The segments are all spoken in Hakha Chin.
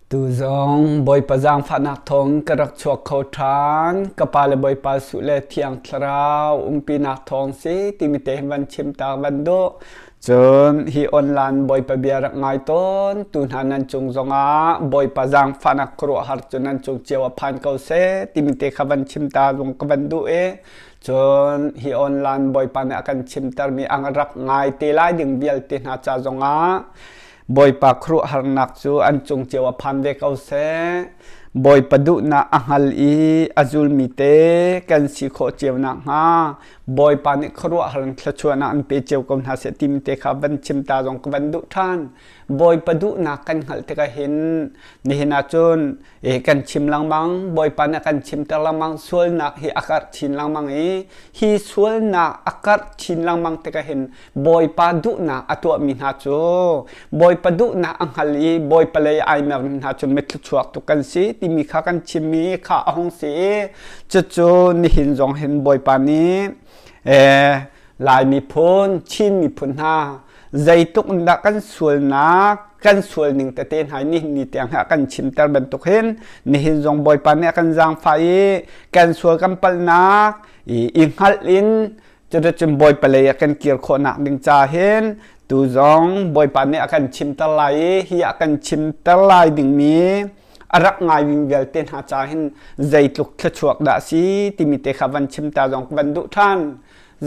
Tu zong Bawipa zaangfahnak thawng ka rak chuak kho ṭhan. Ka pa le Bawipa Suh le Thiang Thlarau umpinak thawng si timi te hin van chim ta van duh. Cun hi online Bawipa bia rak ngai tawn tu hna nan cung zongah Bawipa zaangfahnak khuaruahhar cu nan cung cio a phan ko seh timi te kha van chim ta zong ka van duh i cun hi online Bawipa nih a kan chimtermi ang rak ngai te lai ding vialte hna ca zongah Bawipa khuaruahharnak cu an cung cio a phan ve ko seh. Bawipa duhnak a hngal i a zulmi te kan si khawh cio nakhnga Bawipa nih khuaruahhar in thluachuahnak an pe cio ko hna seh timi te kha van chim ta zong ka van duh ṭhan. Bawipa duhnak kan hngalh tikah hin nihin ah cun kan chim lengmang, Bawipa nih a kan chimter lengmang, sualnak hi a karh chin lengmang i hi sualnak a karh chin lengmang tikah hin Bawipa duhnak a tuahmi hna cu Bawipa duhnak a hngal i Bawipa lei ai mermi hna cu mithluachuak tuk kan si timi kha kan chimmi kha a hung si i cucu nihin zong hin Bawipa nih Lai miphun, Chin miphun hna zeitluk in dah kan sualnak kan sual ning tete hna nihin ni tiang hi a kan chimter bantuk hin nihin zong Bawipa nih a kan zaangfah i kan sual kan palhnak i hngalh in Cuticun Bawipa lei a kan kir khawhnak ding ca hin tu zong Bawipa nih a kan chimter lai i hi a kan chimter lai dingmi a rak ngai ding vialte hna ca hin zeitluk thluachuak dah si timi te kha van chim ta zong van duh ṭhan.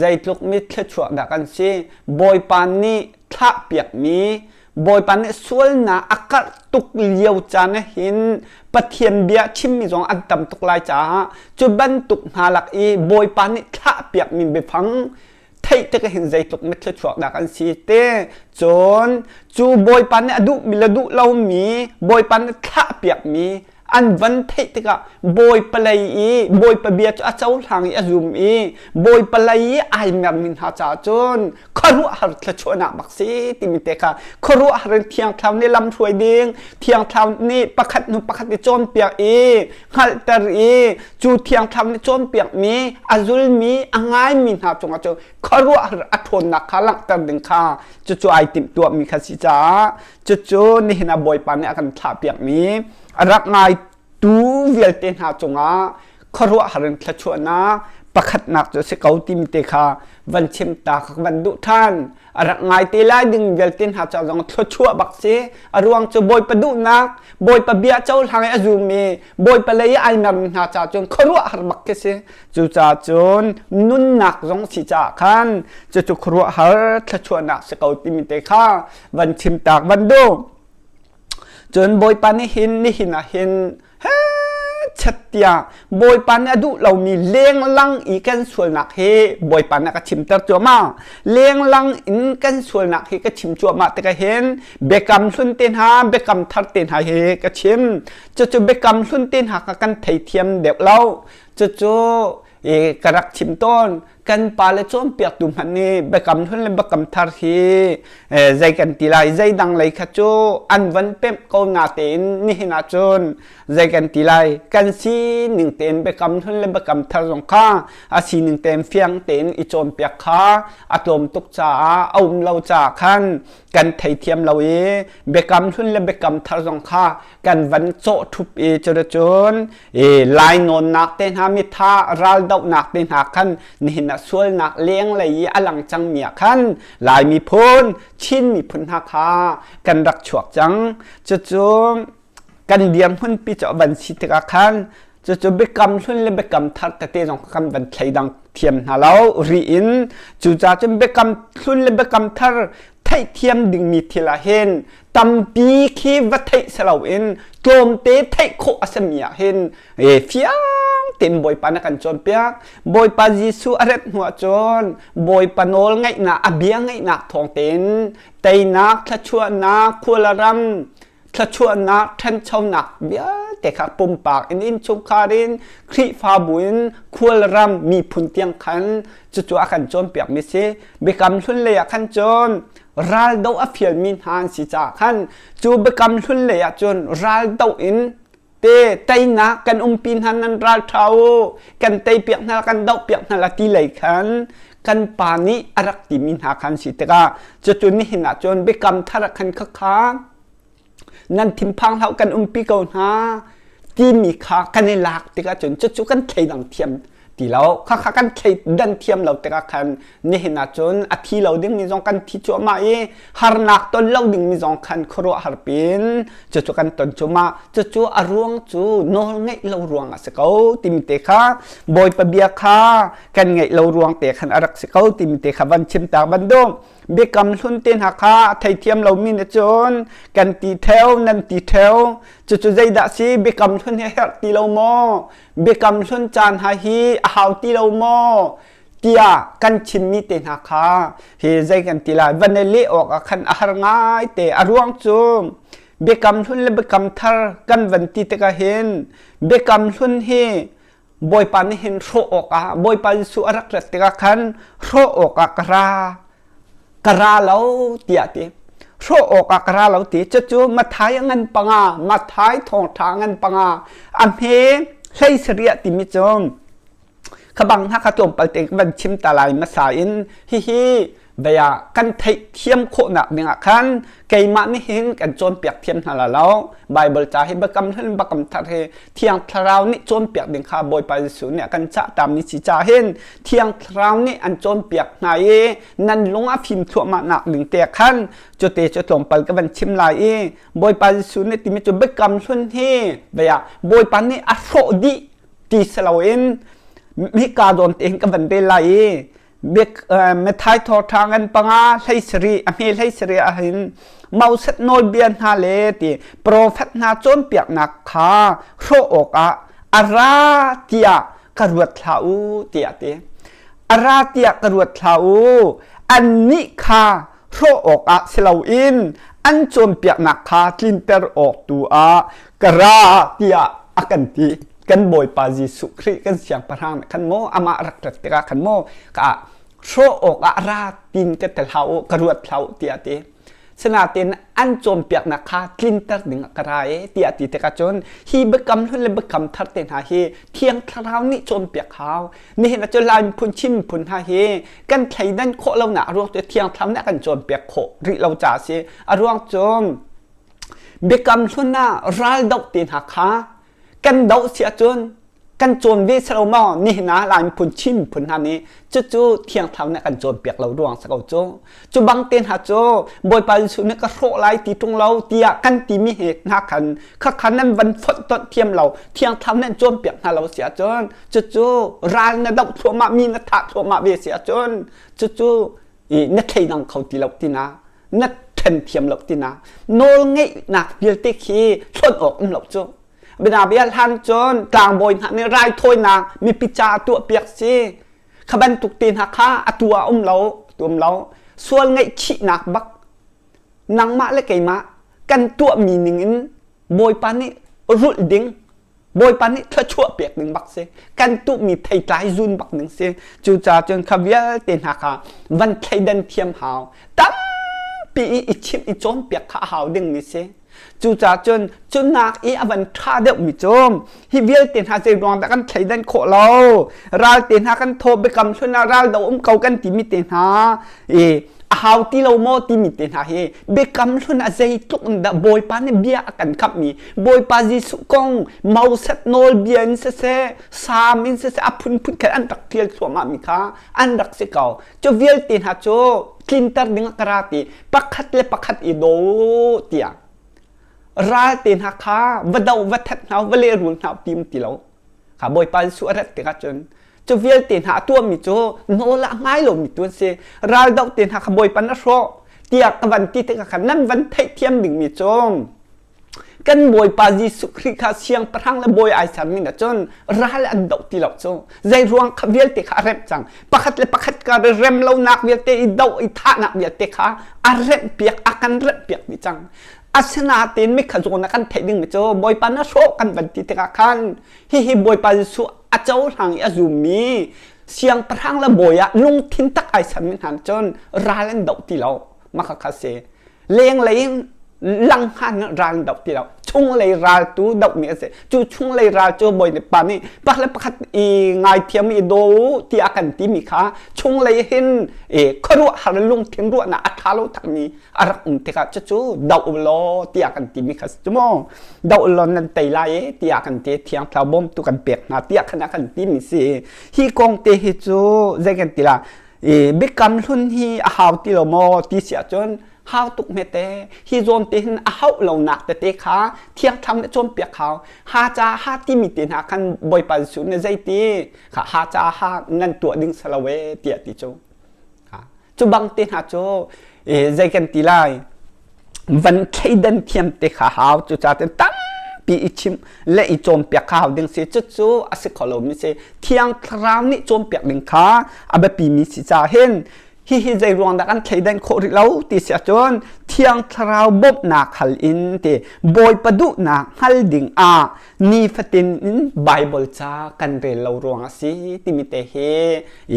Zeitluk mi thluachuak dah kan si. Bawipa nih thlah piakmi Bawipa nih sualnak a karh tuk lio caan ah hin Pathian bia chimmi zong an tam tuk lai caah cu bantuk hna lak i Bawipa nih thlahpiakmi biafang theih tik hin zeitluk mithluachuak dah kan si te cun cu Bawipa nih a duhmi le duh lomi Bawipa nih thlahpiakmi an van theih tikah Bawipa lei i Bawipa bia cu a cohlang i a zum i Bawipa lei i ai mermi hna caah cun khuaruahhar thluachuahnak bak si timi te kha khuaruahhar in Thiang Thlarau nih lam hruai ding Thiang Thlarau nih pakhat hnu pakhat i cawnpiak i hngalhter i cu Thiang Thlarau nih cawnpiakmi a zulmi a ngaimi hna cungah cu khuaruahhar a ṭhawnnak kha langhter ding kha cucu ai timhtuahmi kha si caah Cucu nihin ah Bawipa nih a kan thlahpiakmi a rak ngaitu vialte hna cungah khuaruahhar in thluachuahnak pakhatnak cu a si ko timi te kha van chim ta kha van duh ṭhan. A rak ngai te lai ding vialte hna ca zong thluachuah bak si. A ruang cu Bawipa duhnak, Bawipa bia cohlang i a zummi, Bawipa lei i ai mermi hna ca cun khuaruahhar bak khi si. Cucaah cun nunnak zong si caah khan cucu khuaruahhar thluachuahnak si ko timi te kha van chim tak van duh. Cun Bawipa nih hin nihin ah hin chet tiah Bawipa nih a duh lomi lenglang i kan sualnak hi Bawipa nih a ka chimter cuahmah. Lenglang in kan sualnak hi ka chim cuahmah tikah hin biakam hlun te hna, biakam thar te hna hi ka chim. Cucu biakam hlun te hna kha kan theithiam deuh lo. Cucu ka rak chim tawn. Kan pale cawnpiaktu hmanh nih biakam hlun le biakam thar hi zei kan ti lai zei dang lei kha cu an van pemh ko na tein nihin ah cun zei kan ti lai kan sining tein biakam hlun le biakam thar zong kha a sining tein fiang tein i cawnpiak kha a tlawm tuk caah a um lo caah khan kan theithiam lo i biakam hlun le biakam thar zong kha kan van cawh ṭhup i cuticun i lainawnnak te hna mitha raldohnak te hna khan nihin ah sualnak lenglei i a lang cangmi ah khan Lai miphun Chin miphun hna kha kan rak chuak cang. Cucu kan dirhmun pi cu a van si tikah khan cucu biakam hlun le biakam thar tete zong kan van thleidang thiam hna lo ri in. Cucaah cun biakam hlun le biakam thar theihthiam dingmi thil ah hin tampi khi va theih si loin tlawmte theih khawh a simi ah hin fiang tein Bawipa na kan cawnpiak. Bawipa Jesuh a rat hnu ahcun Bawipa nawl ngaihnak a bia ngaihnak thawng tein teinak thluachuahnak khualaram thluachuahnak ṭhanchonak vialte kha pumpak in innchungkhar in Khrihfabu in khualram miphun tiang khan cucu a kan cawnpiakmi si. Biakam hlun lei ah khan cun raldoh a fialmi hna an si caah khan cu biakam hlun lei ah cun raldoh in te teinak kan umpi hna nan ral ṭha u kan teipiak hna kan dohpiak hna la ti lei khan kan pa nih a rak timi hna khan si tikah cucu nihin ah cun biakam thar ah khan khakha. Nan thinphang hlah kan umpi ko hna timi kha kan i lak tikah cun cucu kan thleidang thiam ti lo. Khakha kan thleidan thiam lo tikah khan nihin ah cun a thi lo dingmi zong kan thi cuahmah i harnak ton lo dingmi zong khan khuaruahhar pin cucu kan ton cuahmah. Cucu a ruang cu nawl ngeih lo ruang a si ko timi te kha Bawipa bia kha kan ngeih lo ruang te khan a rak si ko timi te kha van chim ta van duh. Biakam hlun te hna kha a theithiam lomi nih cun kan ti theo nan ti theo cucu zeidah si biakam hlun hi herh ti lo maw biakam hlun caan hna hi a hau ti lo maw tiah kan chimmi te hna kha hi zei kan ti lai van i leh awk ah khan a har ngai te a ruang cu biakam hlun le biakam thar kan van ti tikah hin biakam hlun hi Bawipa nih hin hrawh awkah Bawipa Jesuh a rak rat tikah khan hrawh awkah ka ra ka ra lo tiah ti hrawh awkah ka ra lo ti cucu Matthai a ngan panga Matthai thawngṭha a ngan panga a hme hlei sariah timi cu kha bang hna kha tlawmpal te van chim ta lai hmasa in hihi Bia kan theihthiam khawhnak dingah khan keimah nih hin kan cawnpiak thiam hna la lo. Bible ca hi biakam hlun biakam thar hi Thiang Thlarau nih cawnpiak ding kha Bawipa Jesuh nih a kan cah tami si ca hin Thiang Thlarau nih an cawnpiak hna i nan lung a fim thluahmah nak ding te khan cute cu tlawmpal ka van chim lai i Bawipa Jesuh nih timi cu biakam hlun hi bia Bawipa nih a hrawh dih ti si loin hika zawn te hin ka van rel lai i Matthai thawngṭha ngan panga hlei sarih a hme hlei sarih ahhin Moses nawlbia hna le ti profet hna cawnpiaknak kha hrawh awkah a ra tiah ka ruat hlah u tiah a ti. A ra tiah ka ruat hlah u. Annih kha hrawh awkah si loin an cawnpiaknak kha tlinter awk tu ah ka ra tiah a kan ti. Kan Bawipa Jesuh Khrih kan siangpahrang nih khan maw amah rak rat tikah khan maw ka hrawh awkah ra tin ka tel hau u ka ruat hlah u tiah a ti. Sinain an cawnpiaknak kha tlinter ding ah ka ra e tiah ti tikah cun hi biakam hlun le biakam thar te hna hi Thiang Thlarau nih cawnpiak hau. Nihin ah cun Lai miphun Chin miphun hna hi kan thleidan khawh lonak a ruang cu Thiang Thlarau nih a kan cawnpiak khawh rih lo caah a si. A ruang cu biakam hlun ah ral doh te hna kha kan doh si ahcun kan cawn ve si lo maw nihin ah Lai miphun Chin miphun hna nih cucu Thiang Thlarau nih kan cawnpiak lo ruang si ko cu cu bang te hna cu Bawipa Jesuh nih ka hrawh lai ti ṭung lo tiah kan timi he hna khan khakha nan van fonh tonh thiam lo Thiang Thlarau nih an cawnpiak hna lo si ahcun cucu ral na doh thluahmah mi na thah thluahmah ve si ahcun cucu na thleidang kho ti lo tina na ṭhen thiam lo tina nawl ngeihnak vialte khi hlonh awk um lo cu Binabia hlan cun tlangbawi hna nih raithawinak mipi ca tuahpiak si kha bantuk te hna kha atu ah um lo tu um lo sual ngaihchihnak bak nangmah le keimah kan tuahmi ning in Bawipa nih rulh ding Bawipa nih thluachuah pek ding bak si kan tuhmi theitlai zun bak ding si cucaah cun kha vialte hna kha van thleidan thiam hau tampi i i chimh i cawnpiak kha a hau dingmi si Cucaah cun cunak i a van ṭha deuhmi cu hi vialte hna zei ruang dah kan thleidan khawh lo ral te hna kan thaw biakam hlun ah ral do um ko kan timi te hna i a hau ti lo maw timi te hna hi biakam hlun ah zeitluk in dah Bawipa nih bia a kan khamhmi Bawipa Jesuh kong Moses nawlbia in siseh Salm in siseh a phunphun khan an rak ṭial thluahmah mi kha an rak si ko cu vialte hna cu tlinter ding ah ka ra ti pakhat le pakhat i daw tiah ral te hna kha va do va that hna va lehrul hna ti um ti lo kha bawipa Jesuh a rat tikah cun cu vialte hna a tuahmi cu nawl ah ngai lomi tu an si ral doh te hna kha bawipa na hrawh tiah ka van ti tikah khan nan van theihthiam dingmi cu Kan Bawipa Jesuh Khrih kha siangpahrang le bawi ai sermi na cun ral an doh ti lo cu. Zei ruang kha vialte kha a remh cang. Pakhat le pakhat ka rem lonak vialte i doh i thahnak vialte kha a remh piak a kan remh piak dih cang. Asinain mikha zawn ah kan theih dingmi cu Bawipa na hrawh kan van ti tikah khan hihi Bawipa Jesuh a cohlang i a zummi siangpahrang le bawi ah lungthin tak ai sermi hna cun ral an doh ti lo. Mah kha kha si. Lenglei in. Langhan ral doh ti lo. Chunglei ral tu doh mi a si. Cu chunglei ral cu Bawipa nih pakhat le pakhat i ngaithiam i daw tiah kan ti mi kha chunglei hin i khuaruahhar lungthin ruahnak a ṭha lo takmi a rak um tikah cucu doh law tiah kan ti mi kha si cu mu. Doh law nan tei lai e tiah kan ti thiang thlarau bawmtu kan pek hna tiah khan a kan ti mi si. Hi kong te hi cu zei kan ti la i biakam hlun hi a hau ti lo maw ti si ahcun hau tuk hmete hi zawn te hin a hauh lonak tete kha thiang thlarau nih cawnpiak hau ha ca ha timi te hna khan Bawipa Jesuh nih zeiti kha ha ca ha nan tuah ding si lo e tiah ti cu cu bang te hna cu zei kan ti lai van thleidan thiam te kha hau cu ca ten tampi i chim le i cawnpiak kha hau ding si cucu a si kho lomi si thiang thlarau nih cawnpiak ding kha a biapi mi si ca hin hihi zei ruang dah kan thleidan khawh rih lo ti si ahcun thiang thlarau bawmhnak hal in ti bawipa duhnak hngal ding ah nifatin in Bible ca kan rel lo ruang a si timi te hi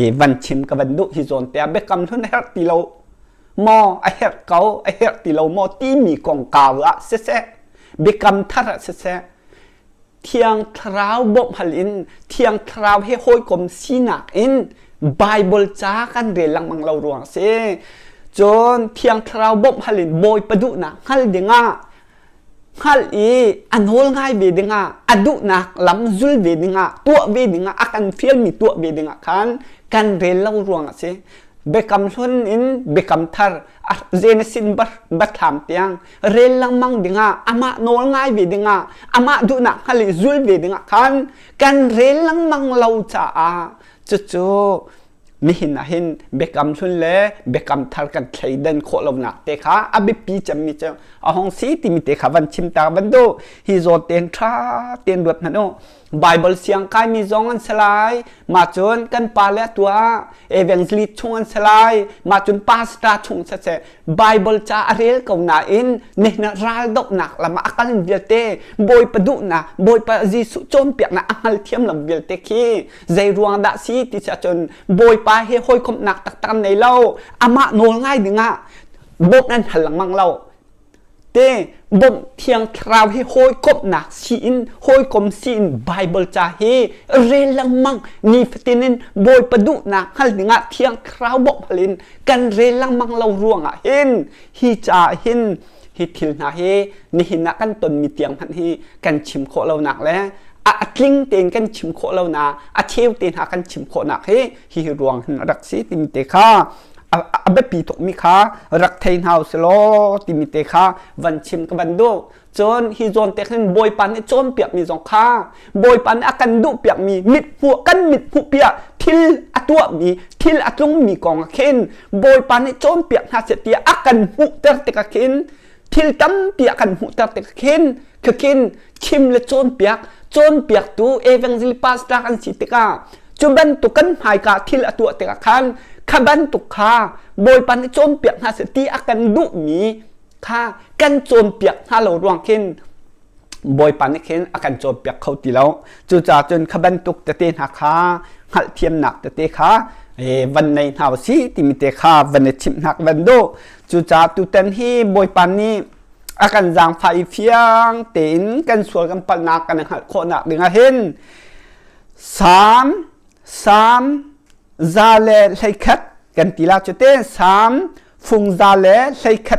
i van chim ka van duh hi zawn te ah biakam hlun a herh ti lo maw a herh ko a herh ti lo maw timi kongkau ah siseh biakam thar ah siseh Thiang Thlarau bawmh hal in Thiang Thlarau he hawikom sinak in Bible ca kan rel lengmang lo ruang a si. Cun Thiang Thlarau bawmh hal in Bawipa duhnak hngal dingah hngalh i a nawl ngai ve dingah a duhnak lam zul ve dingah tuah ve dingah a kan fialmi tuah ve dingah khan kan rel lo ruang a si. Biakam hlun in biakam thar Genesis bathlam tiang rel lengmang dingah amah nawl ngai ve dingah amah duhnak hngal i zul ve dingah khan kan rel lengmang lo caah cucu nihin ah hin biakam hlun le biakam thar kan thleidan khawh lonak te kha a biapi cemmi cu a hong si timi te kha van chim ta van duh hi zawn ten ṭha ten ruat hmanh u Bible siang kaimi zong an si lai. Mah cun kan pale a tuah evangelist chung an si lai. Mah cun pastor chung siseh Bible ca a rel ko nain nihin ah raldohnak lam ah a kal vialte Bawipa duhnak Bawipa Jesuh cawnpiaknak a hngalthiam lo vialte khi zei ruang dah si ti si ahcun Bawipa he hawikomhnak taktak an nei lo. Amah nawl ngai dingah bawmh an hal lengmang lo. Te bawmh thiang thlarau hi hawikomhnak si in hawikom si in Bible ca hi rel lengmang nifatin in Bawipa duhnak hngal dingah thiang thlarau bawmh hal in kan rel lengmang lo ruangah hin hi ca hin hi thil hna hi nihin ah kan tonmi tiang hmanh hi kan chim khawh lonak le a tling tein kan chim khawh lonak a cheu te hna kan chim khawhnak hi hi ruang hin a rak si timi te kha a biapi tukmi kha rak thei hna usilaw timi te kha van chim ka van duh. Cun hi zawn te khin Bawipa nih cawnpiakmi zong kha Bawipa nih a kan duhpiakmi mithmuh kan mithmuh piah thil a tuahmi thil a tlungmi kong ah khin Bawipa nih cawnpiak hna seh tiah a kan hmuhter tikah khin thil tampi a kan hmuhter tikah khin khin chim le cawnpiak cawnpiaktu evangelist pastor an si tikah cu bantuk kan hmaika thil a tuah tikah khan kha bantuk kha Bawipa nih cawnpiak hna seh ti a kan duhmi kha kan cawnpiak hna lo ruang khin Bawipa nih khin a kan cawnpiak kho ti lo cucaah cun kha bantuk tete hna kha hngalhthiamnak tete kha van nei hna usih timi te kha van i chimh hna van duh cucaah tutan hi Bawipa nih a kan zaangfah i fiang tein kan sual kan palhnak kan i hngalh khawhnak ding ah hin Salm Salm 121 kan ti la cu te Salm fung 121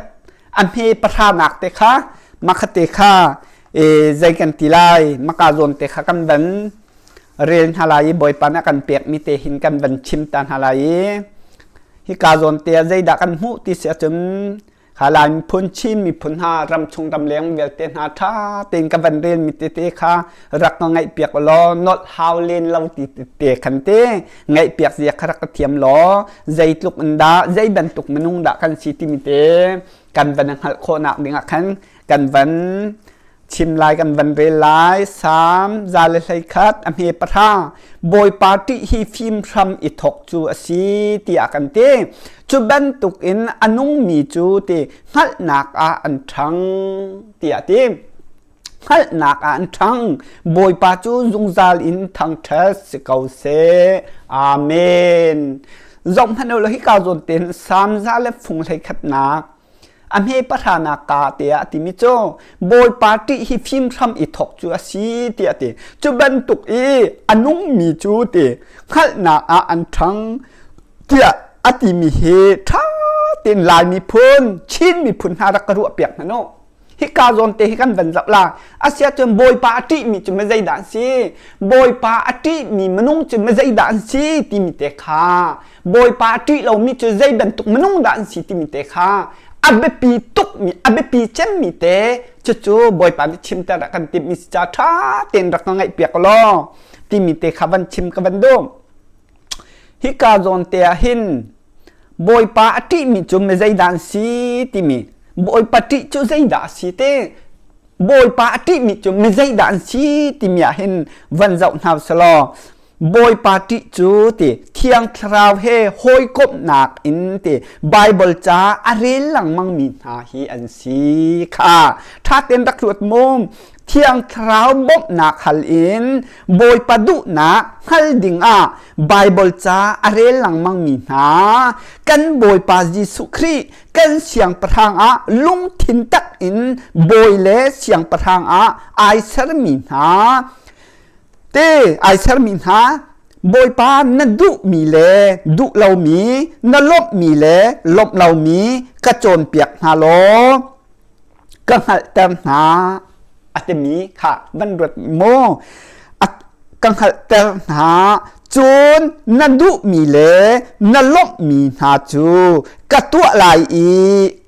a hme pahranak te kha makhate kha e zei kan ti lai maka zawn te kha kan van rel hna lai i Bawipa nih a kan pekmi te hin kan van chim ta hna lai i hika zawn te ah zeidah kan hmuh ti si ahcun Kha Lai miphun Chin miphun hna ramchung ramleng vialte hna ṭha tein ka van relmi tete kha rak ka ngaihpiak law nolh hau len lo ti te khan te ngaihpiak zia kha rak ka thiam law zeitluk in dah zei bantuk minung dah kan si timi te kan van hngalh khawhnak dingah khan kan van Chim lai kan van rel lai. Salm 121 a hme pahra Bawipa ṭih hi fim hram i thawk cu a si tiah kan ti. Cu bantuk in a nungmi cu ti hngalhnak ah an ṭhang tiah ti. Hngalhnak ah an ṭhang. Bawipa cu zungzal in thangṭhat si ko seh. Amen. Zoh hmanh u law hika zawn tein Salm za le fung hlei khatnak. A hme pahranak ka tiah a timi cu Bawipa ṭih hi fimhram i thawk cu a si tiah a ti. Cu bantuk i a nungmi cu ti hngalhnak ah an ṭhang tiah a timi hi ṭha tein Lai miphun, Chin miphun hna rak ka ruahpiak hmanh u. Hika zawn te hi kan van zoh la. Asiahcun Bawipa a ṭihmi cu mizeidah an si? Bawipa a ṭihmi minung cu mizeidah an si timi te kha Bawipa a ṭih lomi cu zei bantuk minung dah an si timi te kha a biapi tukmi, a biapi cemmi te cucu Bawipa nih chimter a kan timhmi si ca ṭha tein rak ka ngaihpiak law timi te kha van chim ka van duh. Hika zawn te ah hin Bawipa a ṭihmi cu mi zeidah an si timi Bawipa ṭih cu zeidah a si ti Bawipa a ṭihmi cu mi zeidah an si timi ah hin van zoh hna usih Bawipa ṭih cu ti Thiang Thlarau he hawikomhnak in ti Baibal ca a rel lengmangmi hna hi an si kha ṭha tein rak ruat mu. Thiang Thlarau bawmhnak hal in Bawipa duhnak hngal dingah Baibal ca a rel lengmangmi hna kan Bawipa Jesuh Khrih kan siangpahrang ah lungthin tak in bawi le siangpahrang ah ai sermi hna te ai sermi hna Bawipa na duhmi le duh lomi na lawmhmi le lawmh lomi ka cawnpiak hna law ka hngalhter hna a timi kha van ruat maw ka hngalhter hna cun na duhmi le na lawmhmi hna cu ka tuah lai i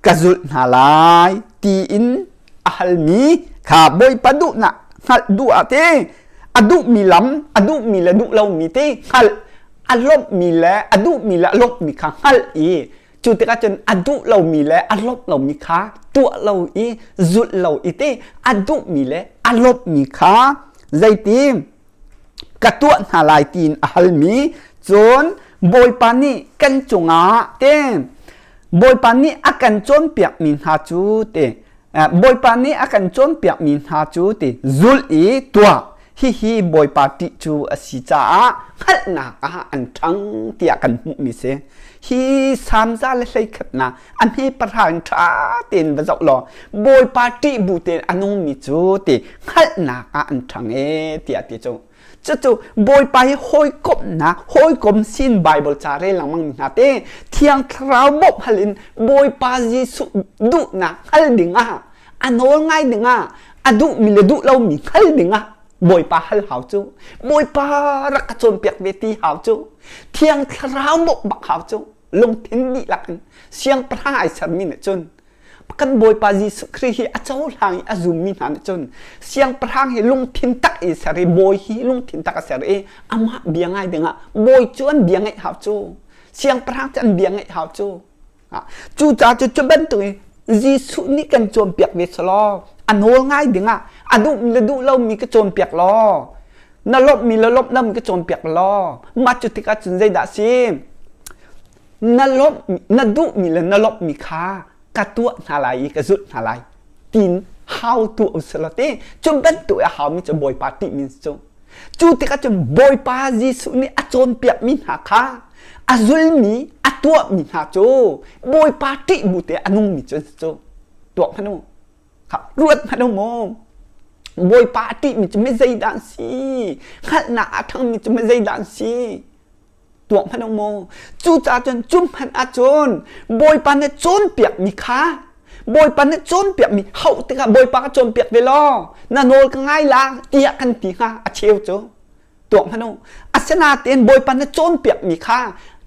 ka zulh hna lai tiin a halmi kha Bawipa duhnak hngalh duh ah te a duhmi lam a duhmi le duh lomi te hngalh a lawmhmi le a duhmi le a lawmhmi kha hngalh i Cu tikah cun a duh lomi le a lawmh lomi kha tuah lo i zulh lo i te a duhmi le a lawmhmi kha zeiti ka tuah hna lai tiin a halmi cun Bawipa nih kan cungah te Bawipa nih a kan cawnpiakmi hna cu te Bawipa nih a kan cawnpiakmi hna cu ti zulh i tuah hihi Bawipa ṭih cu a si caah hngalhnak ah an ṭhang tiah kan hmuhmi si. Hi samza le hleikhatnak a hme pahra in ṭha tein va zoh law Bawipa ṭih bu tein a nungmi cu ti hngalhnak ah an ṭhang ee tiah ti cu. Cucu Bawipa hi hawikomhnak, hawikom sin Bible ca rel lengmang mi hna te Thiang Thlarau bawmh hal in Bawipa Jesuh duhnak hngal ding ah a nawl ngai ding ah a duhmi le duh lomi hngal ding ah Bawipa hal hau cu Bawipa rak ka cawnpiak ve ti hau cu Thiang Thlarau bawmh bak hau cu lungthin dihlak in siangpahrang ai sermi nih cun kan Bawipa Jesuh Khrih hi a cohlang i a zummi hna nih cun siangpahrang hi lungthin tak i ser i bawi hi lungthin tak a ser i amah bia ngai dingah bawi cu an bia ngaih hau cu siangpahrang cu an bia ngaih hau cu cucaah cu cu bantuk in Jesuh nih kan cawnpiak ve selaw a nawl ngai dingah a duh le duh lomi ka cawnpiak law na lawmhmi le lawmh lomi ka cawnpiak law mah cu tikah cun zeidah a si na lawmh na duhmi le na lawmhmi kha ka tuah hna lai i ka zulh hna lai tiin hau tuah usih law ti cu bantuk a haumi cu Bawipa ṭihmi cu cu tikah cun Bawipa Jesuh nih a cawnpiakmi hna kha a zulmi a tuahmi hna cu Bawipa ṭih bu te a nungmi cu cu tuah hmanh u ruat hmanh u mu Bawipa a ṭihmi cu mi zeidah an si hngalhnak a ṭhangmi cu mi zeidah an si tuah hmanh u mu cucaah cun cu hmanh ahcun Bawipa nih cawnpiakmi kha Bawipa nih cawnpiakmi hauh tikah Bawipa ka cawnpiak ve law na nawl ka ngai la tiah kan ti hnga a cheu cu tuah hmanh u asinain Bawipa nih cawnpiakmi kha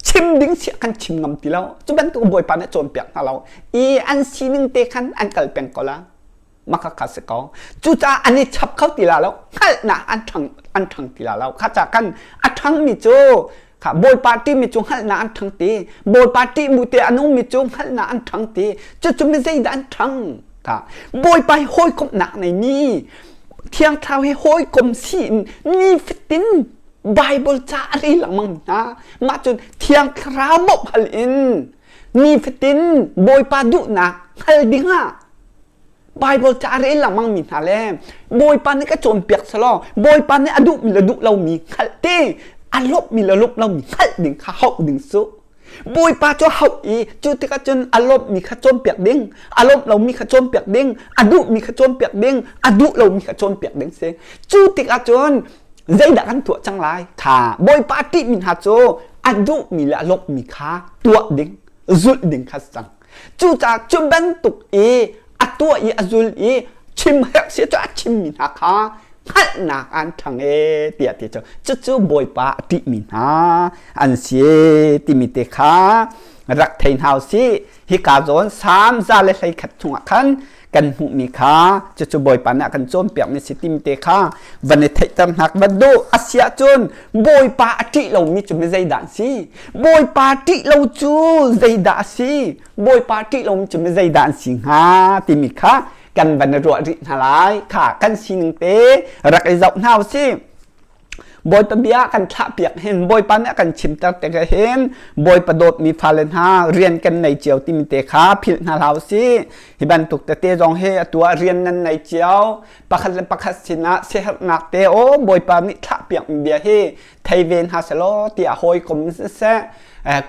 chim ding siah kan chim ngam ti lo cu bantuk Bawipa nih cawnpiak hna lo i an sining te khan an kal peng ko la maka kha si ko cucaah an i chap kho ti la lo hngalhnak an ṭhang an ṭhang ti la lo kha ca kan a ṭhangmi cu kha bawipa ṭihmi cu hngalhnak an ṭhang ti bawipa ṭih bu te a nungmi cu hngalhnak an ṭhang ti cucu mi zeidah an ṭhang kha bawipa hi hawikomhnak neimi thiang thlarau hi hawikom si in nifatin Bible ca a rel lengmang hna mah cun thiang thlarau bawmh hal in nifatin bawipa duhnak hngal dingah Bible ca a rel lengmang mi hna le Bawipa nih ka cawnpiak selaw Bawipa nih a duhmi le duh lomi hngalh te a lawmhmi le lawmh lomi hngalh ding kha hauh ding su. Bawipa cu hauh i cu tikah cun a lawmhmi kha cawnpiak ding, a lawmh lomi kha cawnpiak ding, a duhmi kha cawnpiak ding, a duh lomi kha cawnpiak ding si. Cu tikah cun zeidah kan tuah cang lai? Kha Bawipa ṭihmi hna cu a duhmi le a lawmhmi kha tuah ding, zulh ding kha si cang. Cucaah cu bantuk i a tuah i a zul i chim herh si cu a chimmi hna kha hngalhnak an ṭhang e tiah ti cu cucu Bawipa a ṭihmi hna an si timi te kha rak thei hna usih. Hika zawn Salm 121 chungah khan kan hmuhmi kha cucu Bawipa nih a kan cawnpiakmi si timi te kha van i theihter hna ka van duh. A si ahcun Bawipa a ṭih lomi cu mi zeidah an si? Bawipa ṭih lo cu zeidah a si? Bawipa ṭih lomi cu mi zeidah an si hnga timi kha kan van i ruah rih hna lai. Kha kan sining te rak i zoh hna u sih. Bawipa bia kan thlahpiak hin Bawipa nih a kan chimter tik hin Bawipa dawtmi fale hna rian kan nei cio timi te kha philh hna hlah usih. Hi bantuk tete zong hi atu ah rian nan nei cio. Pakhat le pakhat sinah siaherhnak te aw Bawipa nih thlahpiak mi bia hi thei ve hna selaw tiah hawikom siseh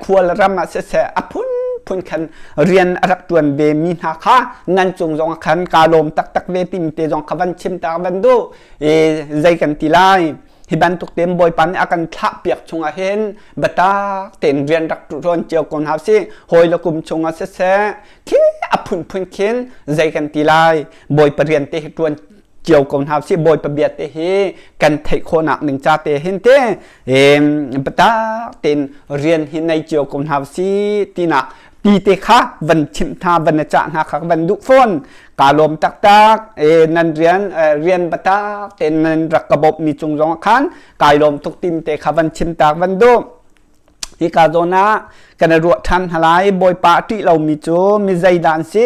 khual ram ah siseh a phunphun khan rian a rak ṭuan ve mi hna kha nan cung zong khan kaa lawm taktak ve timi te zong kha van chim ta van duh. Zei kan ti lai hi bantuk tein Bawipa nih a kan thlah piak chungah hin biatak tein rian rak ṭuan cio ko hna usih. Hawi le kum chungah siseh khi a phunphun khin zei kan ti lai Bawipa rian te hi ṭuan cio ko hna usih. Bawipa bia te hi kan theih khawhnak ning ca te hin te biatak tein rian hi nei cio ko hna usih tinak ti te kha van chimh hna van na cah hna kha van duh fawn. Kaa lawm taktak. Nan rian rian biatak tein nan rak ka bawmhmi cung zong ah khan kai lawm tuk tim te kha van chim tak van duh. Hika zawn ah kan i ruah ṭhan hna lai. Bawipa a ṭih lomi cu mi zeidah an si?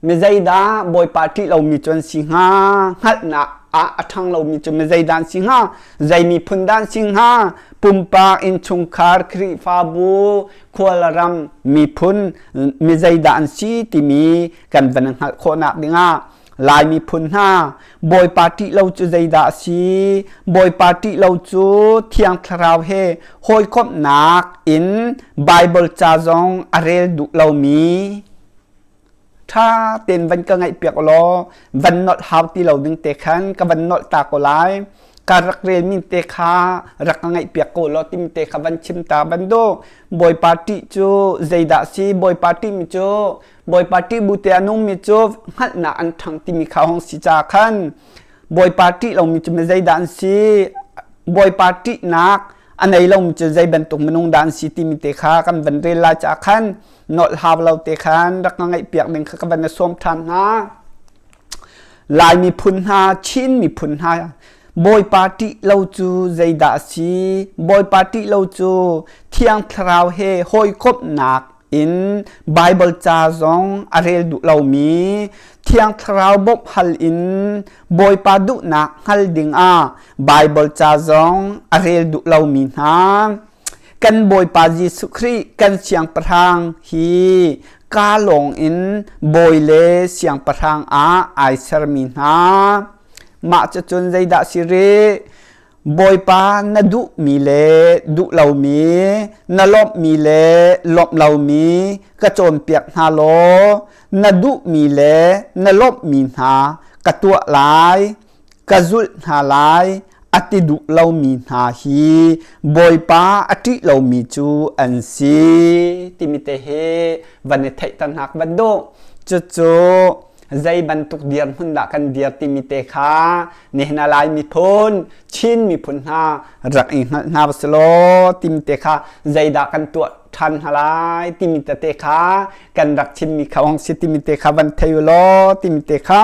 Mi zeidah Bawipa ṭih lomi cu an si hnga? Hngalhnak ah a ṭhang lomi cu mi zeidah an si hnga? Zei miphun dah an si hnga? Pumpak, innchungkhar, Khrihfabu, khualram, miphun mi zeidah an si timi kan van hngalh khawhnak dingah Lai miphun hna Bawipa ṭih lo cu zeidah a si? Bawipa ṭih lo cu Thiang Thlarau he hawikomhnak in Baibal ca zong a rel duh lomi ṭha tein van ka ngaihpiak law van nolh hau ti lo ding te khan ka van nolh ta ko lai. Ka rak relmi te kha rak ka ngaihpiak ko law timi te kha van chim ta van duh. Bawipa ṭih cu zeidah a si? Bawipa ṭihmi cu Bawipa ṭih bu te a nungmi cu hngalhnak an ṭhang timi kha hong si caah khan Bawipa ṭih lomi cu mi zeidah an si? Bawipa ṭihnak a nei lomi cu zei bantuk minung dah an si timi te kha kan van rel lai caah khan nolh hau lo te khan rak ka ngaihpiak ding kha ka van na sawm ṭhan hna. Lai miphun hna, Chin miphun hna, Bawipa ṭih lo cu zeidah a si? Bawipa ṭih lo cu Thiang Thlarau he hawikomhnak in Baibal ca zong a rel duh lomi Thiang Thlarau bawmh hal in Bawipa duhnak hngal dingah Baibal ca zong a rel duh lomi hna kan Bawipa Jesuh Khrih kan Siangpahrang hi kaa lawng in bawi le siangpahrang ah ai sermi hna. Mah cucun zeidah si rih? Bawipa na duhmi le duh lomi, na lawmhmi le lawmh lomi ka cawnpiak hna law na duhmi le na lawmhmi hna ka tuah lai, ka zulh hna lai a ti duh lomi hna hi Bawipa a ṭih lomi cu an si timi te hi van i theihter hna ka van duh. Cucu zei bantuk dirhmun dah kan dir timi te kha nihin a Lai miphun, Chin miphun hna rak i hngalh hna va si law timi te kha zeidah kan tuah ṭhan hna lai timi tete kha kan rak chimmi kha hong si timi te kha van thei u law timi te kha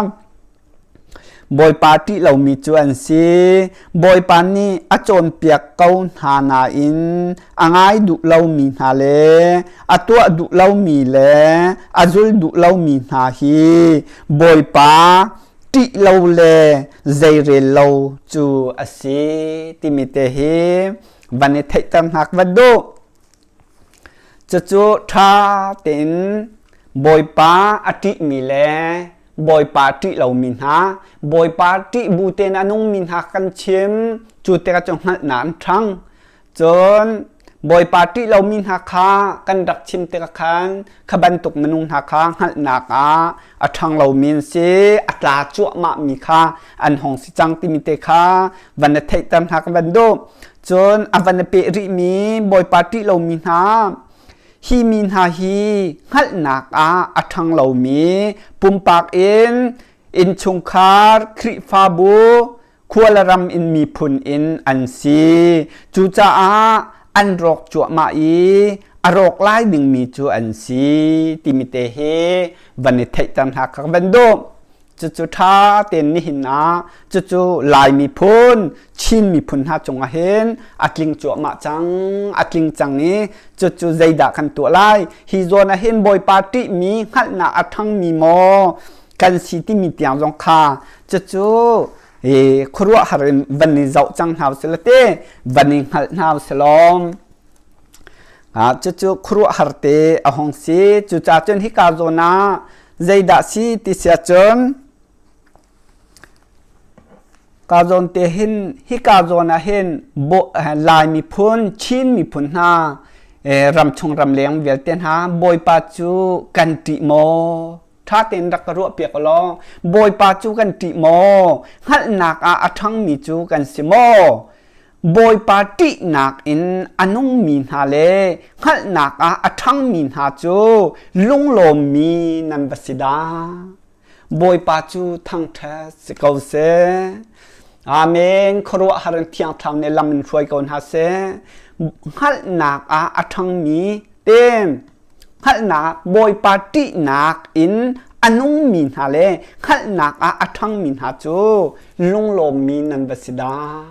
Bawipa ṭih lomi cu an si. Bawipa nih a cawnpiak ko hna nain a ngai duh lomi hna le a tuah duh lomi le a zul duh lomi hna hi Bawipa ṭih lo le zeirel lo cu a si timi te hi van i theihter hna ka van duh. Cucu ṭha tein Bawipa a ṭihmi le Bawipa ṭih lomi hna, Bawipa ṭih bu tein a nungmi hna kan chim, cu tikah cu hngalhnak an ṭhang. Cun Bawipa ṭih lomi hna kha kan rak chim tikah khan kha bantuk minung hna kha hngalhnak ah a ṭhang lomi an si, a tla cuahmahmi kha an hung si cang timi te kha van na theihter hna ka van duh. Cun a van na peh rihmi Bawipa ṭih lomi hna hi mi hna hi hngalhnak ah a ṭhang lomi pumpak in innchungkhar Khrihfabu khua le ram in miphun in an si. Cucaah an rawk cuahmah i a rawk lai dingmi cu an si timi te hi van i theihter hna kha van duh. Cucu ṭha tein nihin ah cucu Lai miphun, Chin miphun hna cungah hin a tling cuahmah cang, a tling cang i cucu zeidah kan tuah lai? Hi zawn ah hin Bawipa ṭihmi hngalhnak a ṭhangmi maw kan si timi tiang zong kha cucu khuaruahhar in van i zoh cang hna usih law te van i hngalh hna usih law cucu khuaruahhar te a hung si. Cucaah cun hika zawn ah zeidah si ti si ahcun ka zawn te hin hika zawn ah hin Lai miphun Chin miphun hna ramchung ramleng vialte hna Bawipa cu kan ṭih maw? Ṭha tein rak ka ruahpiak law Bawipa cu kan ṭih maw? Hngalhnak ah a ṭhangmi cu kan si maw? Bawipa ṭihnak in a nungmi hna le hngalhnak ah a ṭhangmi hna cu lunglawmmi nan va si dah. Bawipa cu thangṭhat si ko seh. Amen. Khuaruahhar in Thiang Thlarau nih lam in hruai ko hna seh. Hngalhnak ah a ṭhangmi te hngalhnak Bawipa ṭihnak in a nungmi hna le hngalhnak ah a ṭhangmi hna cu lunglawmmi nan va si dah.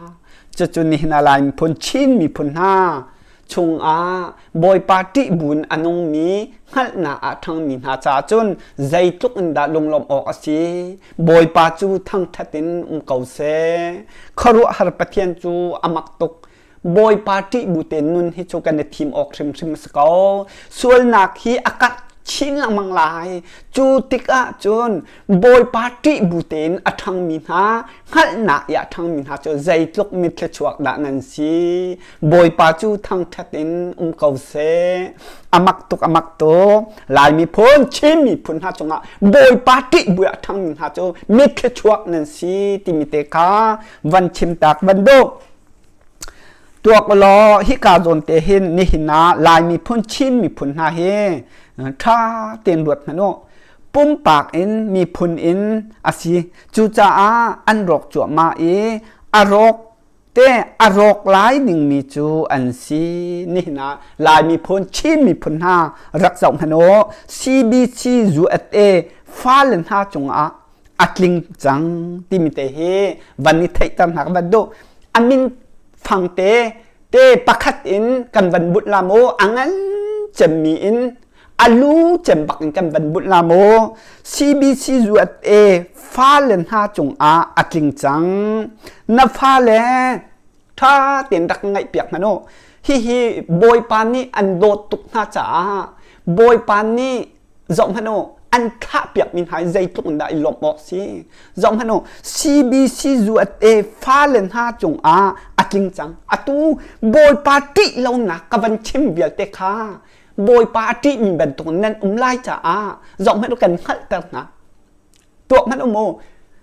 Cucu nihin ah Lai miphun Chin miphun hna chungah Bawipa ṭih buin a nungmi hngalhnak ah ṭhangmi hna caah cun zeitluk in dah lunglawmh awk a si. Bawipa cu thangṭhat in um ko seh. Khuaruahhar Pathian cu a mak tuk. Bawipa ṭih bu tein nun hi cu kan i thim awk hrimhrim a si ko. Sualnak hi a karh chin lengmang lai. Cu tikah cun Bawipa ṭih bu tein a ṭhangmi hna, hngalhnak i a ṭhangmi hna cu zeitluk mitthlichuak dah nan si. Bawipa cu thangṭhat in um ko seh. A mak tuk, a mak tuk. Lai miphun, Chin miphun hna cungah Bawipa ṭih bu a ṭhangmi hna cu mitthlichuak nan si timi te kha van chim tak van duh. Tuak ulaw hika zawn te hin nihin ah Lai miphun Chin miphun hna hi ṭha tein ruat hmanh u. Pumpak in miphun in a si. Cucaah an rawk cuahmah i a rawk te a rawk lai dingmi cu an si. Nihin ah Lai miphun Chin miphun hna rak zoh hmanh u. CBC USA fale hna cungah a tling cang timi te hi van i theihter hna ka van duh. A min fang te te pakhat in kan van bunh la mu a ngan cemmi in a lu cem bak in kan van bunh la mu CBC USA fale hna cungah a tling cang na fale ṭha tein rak ngaih piak hmanh u hihi Bawipa nih an dawt tuk hna caah Bawipa nih Zohhmanh u, an thlahpiakmi hna hi zeitluk in dah i lawmh awk si. Zohhmanh u, CBC USA fale hna cungah a tling cang. Atu Bawipa ṭih lonak ka van chim vialte kha Bawipa a ṭihmi bantuk nan um lai caah zohhmanh u kan hngalhter hna. Tuah hmanh u mu.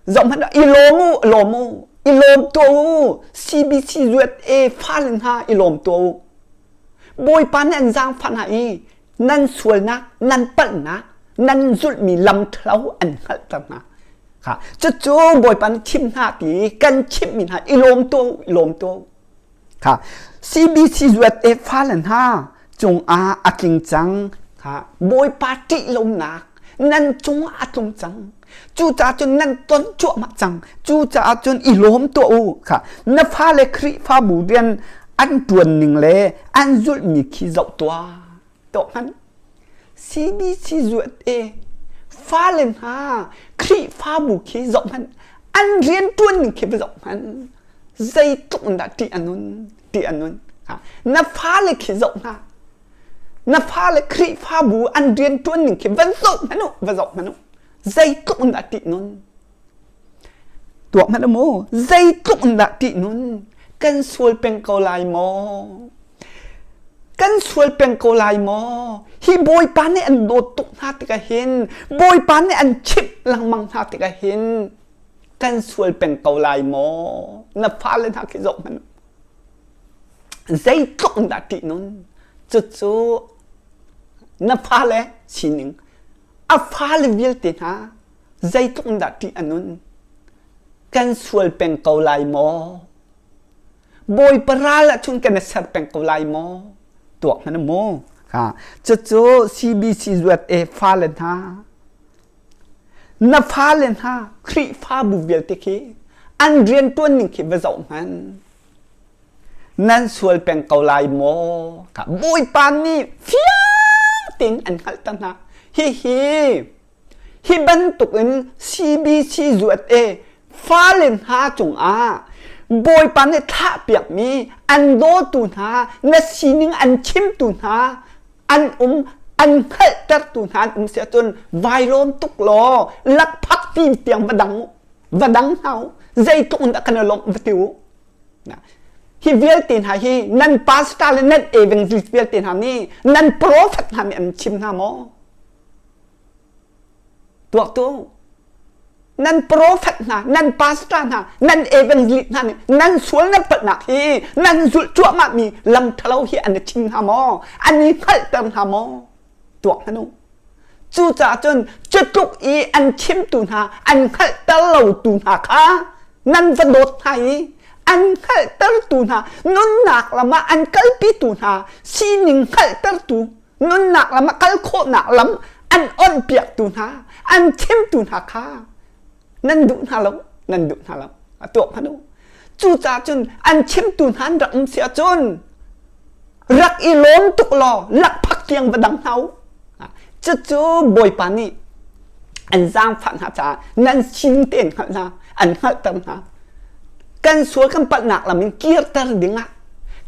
Zohhmanh u, i lawm u, lawm u, i lawm tuah u. CBC USA fale hna i lawm tuah u. Bawipa nih an zaangfah hna i nan sualnak nan palhnak nan zulhmi lam ṭhalo an hngalhter hna kha cucu Bawipa nih chim hna ti kan chimhmi hna i lawm tuah u i lawm tuah u kha CBC USA fale hna cungah a tling cang kha Bawipa ṭih lonak nan cungah a tlung cang cucaah cun nan ton cuahmah cang cucaah cun i lawm tuah u kha na fale Khrihfabu rian an ṭuan ning le an zulhmi khi zoh tuah tuah hmanh CBC USA fale hna Khrihfabu khi zoh hmanh an rian ṭuan ning khi va zoh hmanh zeitluk in dah ṭih a nun ṭih a nun na fale khi zoh hna Na fale Khrihfabu an rianṭuan ning khi va zoh hmanh u, va zoh hmanh u. Zeitluk in dah ṭih nun? Tuak hmanh u mu. Zeitluk in dah ṭih nun? Kan sual peng ko lai maw? Kan sual peng ko lai maw? Hi Bawipa nih an dawt tuk hna tikah hin, Bawipa nih an chimh lengmang hna tikah hin, kan sual peng ko lai maw? Na fale hna khi zoh hmanh. Zeitluk in dah ṭih nun? Cucu na fale sining, a fale vialte hna zeitluk in dah ṭih a nun? Kan sual peng ko lai maw? Bawipa ral ahcun kan i ser peng ko lai maw? Tuak hmanh mu. Ha. Cucu CBC zuat e fale hna na fale hna Khrihfabu vialte khi an rianṭuan ning khi va zoh hmanh. Nan sual peng ko lai maw? Ka Bawipa nih fiang tein an hngalhter hna. Hihi Hi bantukin CBC zuat e fale hna cungah Bawipa nih thlahpiakmi an dawtu hna, na sining an chimtu hna, an um an hngalhtertu hna an um si ahcun vai lawm tuk law lakphak ti tiang va dang va dang hna u zeitluk in dah kan i lawmh va ti u hi vialte hna hi nan pastor le nan evangelist vialte hna nih nan prophet hna nih an chim hna maw Tuaktu, nan prophet hna, nan pastor hna, nan evangelist hna nih nan sual nan palhnak hi nan zulh cuahmahmi lam ṭhalo hi an i chim hna maw? An i hngalhter hna maw? Tuak hmanh u. Cucaah cun cutluk i an chimtu hna, an hngalhter lotu hna kha nan va dawt hna i an hngalhtertu hna, nunnak lam ah an kalpitu hna, sining hngalhtertu nunnak lam ah kal khawhnak lam an onhpiaktu hna an chimtu hna kha nan duh hna lo nan duh hna lo a tuah hmanh u cucaah cun an chimtu hna an rak um si ahcun rak i lawm tuk law lakphak tiang va dang hna u cucu bawipa nih an zaangfah hna caah nan sin tein hngalh hna an hngalhter hna kan sual kan palhnak lam in kirter dingah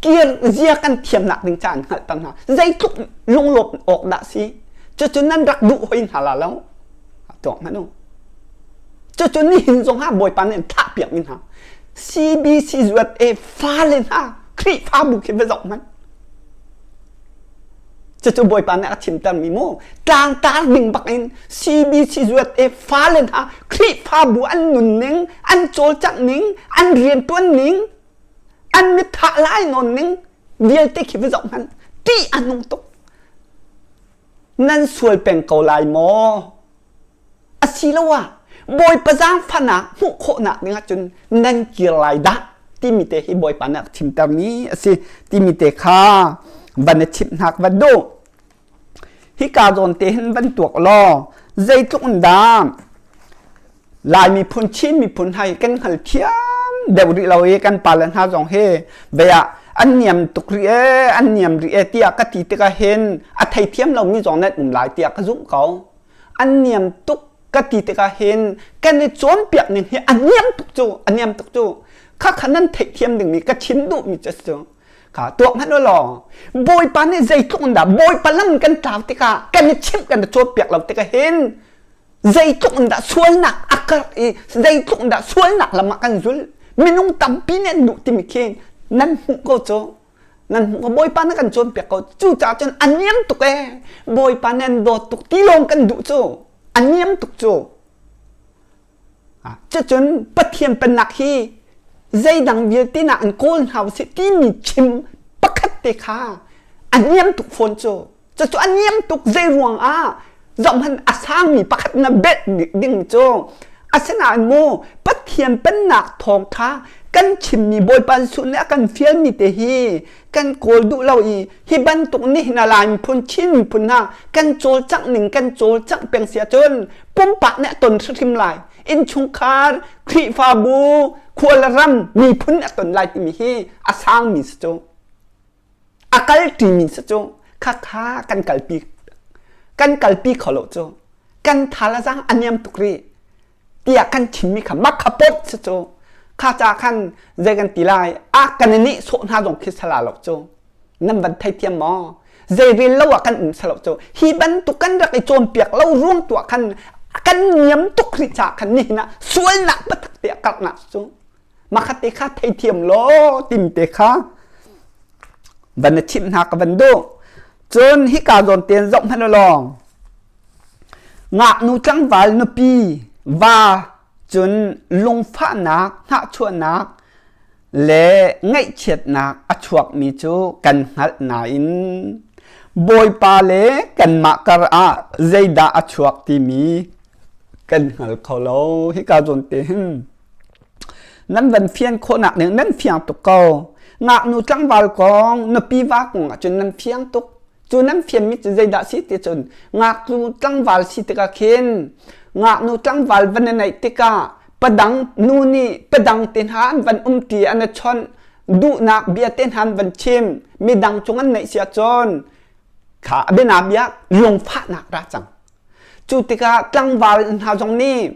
kir zia kan thiamnak ding ca an hngalhter hna zeitluk lunglawp awk dah si cucu nan rak duh hoi hna la lo tuak hmanh u cucu nihin zong ah bawipa nih an thlah piak mi hna CBC zuat e fale hna Khrihfabu khi va zoh hmanh Cucu Bawipa nih a chimtermi mu tlangtar ding bak in CBC zuat e fale hna Khrihfabu an nunning, an cawlcangh ning, an riantuan ning, an mithah lai nawn ning vialte khi va zoh hmanh ṭih a nung tuk. Nan sual peng ko lai maw? Asiloah Bawipa zaangfahnak hmuh khawhnak ding ahcun nan kir lai dah timi te hi Bawipa nih a chimtermi a si timi te kha van i chimh hna ka van duh. Hika zawn te hin van tuak law zeitluk in dah Lai miphun Chin miphun hai kan hngal thiam deuh rih lo i kan pale hna zong hi ve ah an niam tuk rih ee an niam rih ee tiah ka ti tikah hin a theithiam lomi zong nan um lai tiah ka zumh ko. An niam tuk ka ti tikah hin kan i cawnpiak ning hi a niam tuk cu a niam tuk cu khakha nan theihthiam dingmi ka chim duhmi cu cu kha tuak hmanh u law Bawipa nih zeitluk in dah Bawipa lam kan tlau tikah kan i chimh kan i cawnpiak lo tikah hin zeitluk in dah sualnak a karh i zeitluk in dah sualnak lam ah kan zul minung tampi nih an duh timi khi nan hmuh ko cu nan hmuh ko Bawipa na kan cawnpiak ko cucaah cun a niam tuk ee Bawipa nih an dawt tuk ti lawng kan duh cu a niam tuk cu cucun Pathian pennak hi zeidang vialte nak in kawl hna usih timi chim pakhat te kha a niam tuk fawn cu Cucu a niam tuk zei ruang ah zohhmanh a sangmi pakhat na belh ding cu asinain mu Pathian pennak thawng kha kan chimmi Bawipa Jesuh nih a kan fialmi te hi kan kawl duh lo i hi bantuk nihin a Lai miphun Chin miphun hna kan cawlcangh ning kan cawlcangh peng si ahcun pumpak nih a ton hrimhrim lai innchungkhar Khrihfabu khua le ram miphun nih a ton lai timi hi a sangmi si cu A kalṭimi si cu khakha kan kalpi kan kalpi kho lo cu kan thal a zang a niam tuk rih tiah kan chimmi kha mak kha pot si cu kha ca khan zei kan ti lai a kan i nehsawh hna zong khi sala lo cu nan van theithiam maw zei rel lo ah kan um salo cu hi bantuk kan rak i cawnpiak lo ruang tu ah khan kan niam tuk rih caah khan nihin ah sualnak biatak te a karhnak cu makhat te kha theithiam law tim te kha. Van na chimh hna ka van duh. Cun hika zawn tein zoh hmanh lawng. Ngaknu tlangval nupi va cun lungfahnak, hnahchuahnak le ngaihchiatnak a chuakmi cu kan hngalh nain Bawipa le kanmah kar ah zeidah a chuak timi kan hngal kho lo. Hika zawn te hin nan van fian khawhnak ning nan fiang tuk ko. Ngaknu tlangval kong, nupi va kong ahcun nan fiang tuk. Cu nan fianmi cu zeidah si ti cun ngaknu tlangval si tikah khin ngaknu tlangval van i neih tikah padang nu nih padang te hna an van um ti an i chawnh duhnak bia te hna an van chim midang cung an neih si ahcun kha a biana bia lungfahnak ra cang. Cu tikah tlangval hna zong nih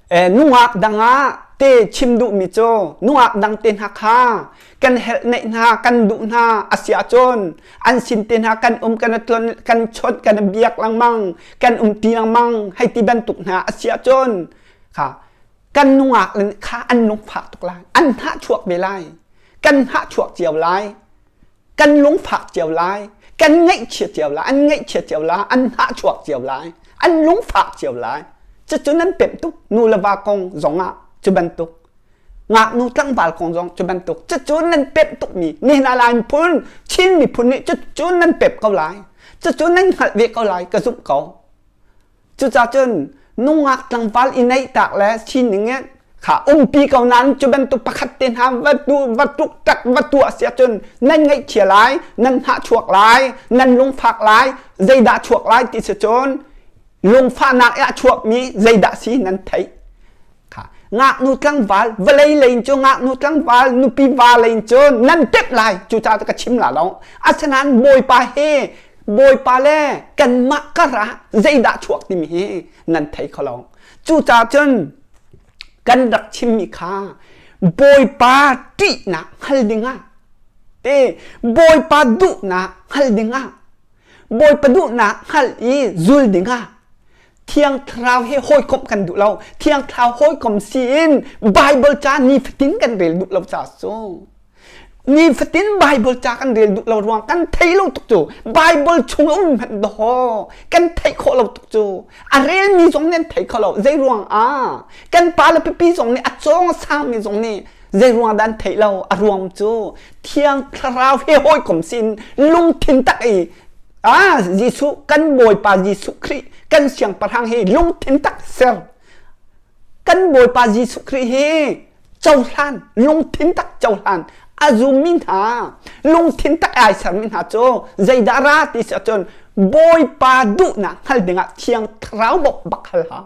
Nungak dang ah te chim duhmi cu nungak dang te hna kha kan helh neih hna kan duh hna a si ahcun an sin te hna kan um kan tlon kan chawnh kan biak lengmang kan um ti lengmang hei ti bantuk hna a si ahcun kha kan nungak kha an lungfak tuk lai an hnah chuak ve lai kan hnah chuak cio lai kan lungfak cio lai kan ngaihchia cio lai an ngaihchia cio lai an hnahchuak cio lai an lungfak cio lai cucu nan pemh tuk nu le va kong zongah cu bantuk ngaknu tlangval kong zong cu bantuk cucu nan pemh tukmi nihin ah Lai miphun Chin miphun nih cucu nan pemh ko lai cucu nan hngalh ve ko lai ka zumh ko Cucaah cun nungak tlangval i neihtak le sining in kha umpi ko nain cu bantuk pakhat te hna va tu va tuk tak va tuah si ahcun nan ngaihchia lai, nan hnahchuak lai, nan lungfak lai, zeidah chuak lai ti si cun lungfahnak i a chuakmi zeidah si nan theih. Kha ngaknu tlangval vawlei lei cu ngaknu tlangval nupi va lei cu nan tep lai cucaah ka chim la lo asinain bawipa he bawipa le kanmah kar ah zeidah chuak timi hi nan thei kho lo cucaah cun kan rak chimmi kha bawipa ṭihnak hngal dingah te bawipa duhnak hngal dingah bawipa duhnak hngal i zul dingah Thiang Thlarau he hawikomh kan duh lo. Thiang Thlarau hawikom si in Bible ca nifatin kan rel duh lo ca cu. Nifatin Bible ca kan rel duh lo ruang kan thei lo tuk cu. Bible chung um hmanh daw kan theih khawh lo tuk cu. A relmi zong nih an thei kho lo. Zei ruang ah? Kan pa le pipi zong nih a cawng a sangmi zong nih zei ruang dah an theih lo? A ruang cu Thiang Thlarau he hawikom sin lungthin tak i Ah, Jesuh kan Bawipa Jesuh Khrih kan siangpahrang hi lungthin tak ser. Kan Bawipa Jesuh Khrih hi cohlan, lungthin tak cohlan a zummi hna, lungthin tak ai sermi hna cu zeidah ra ti si ahcun Bawipa duhnak hngal dingah Thiang Thlarau bawmh bak hal hau.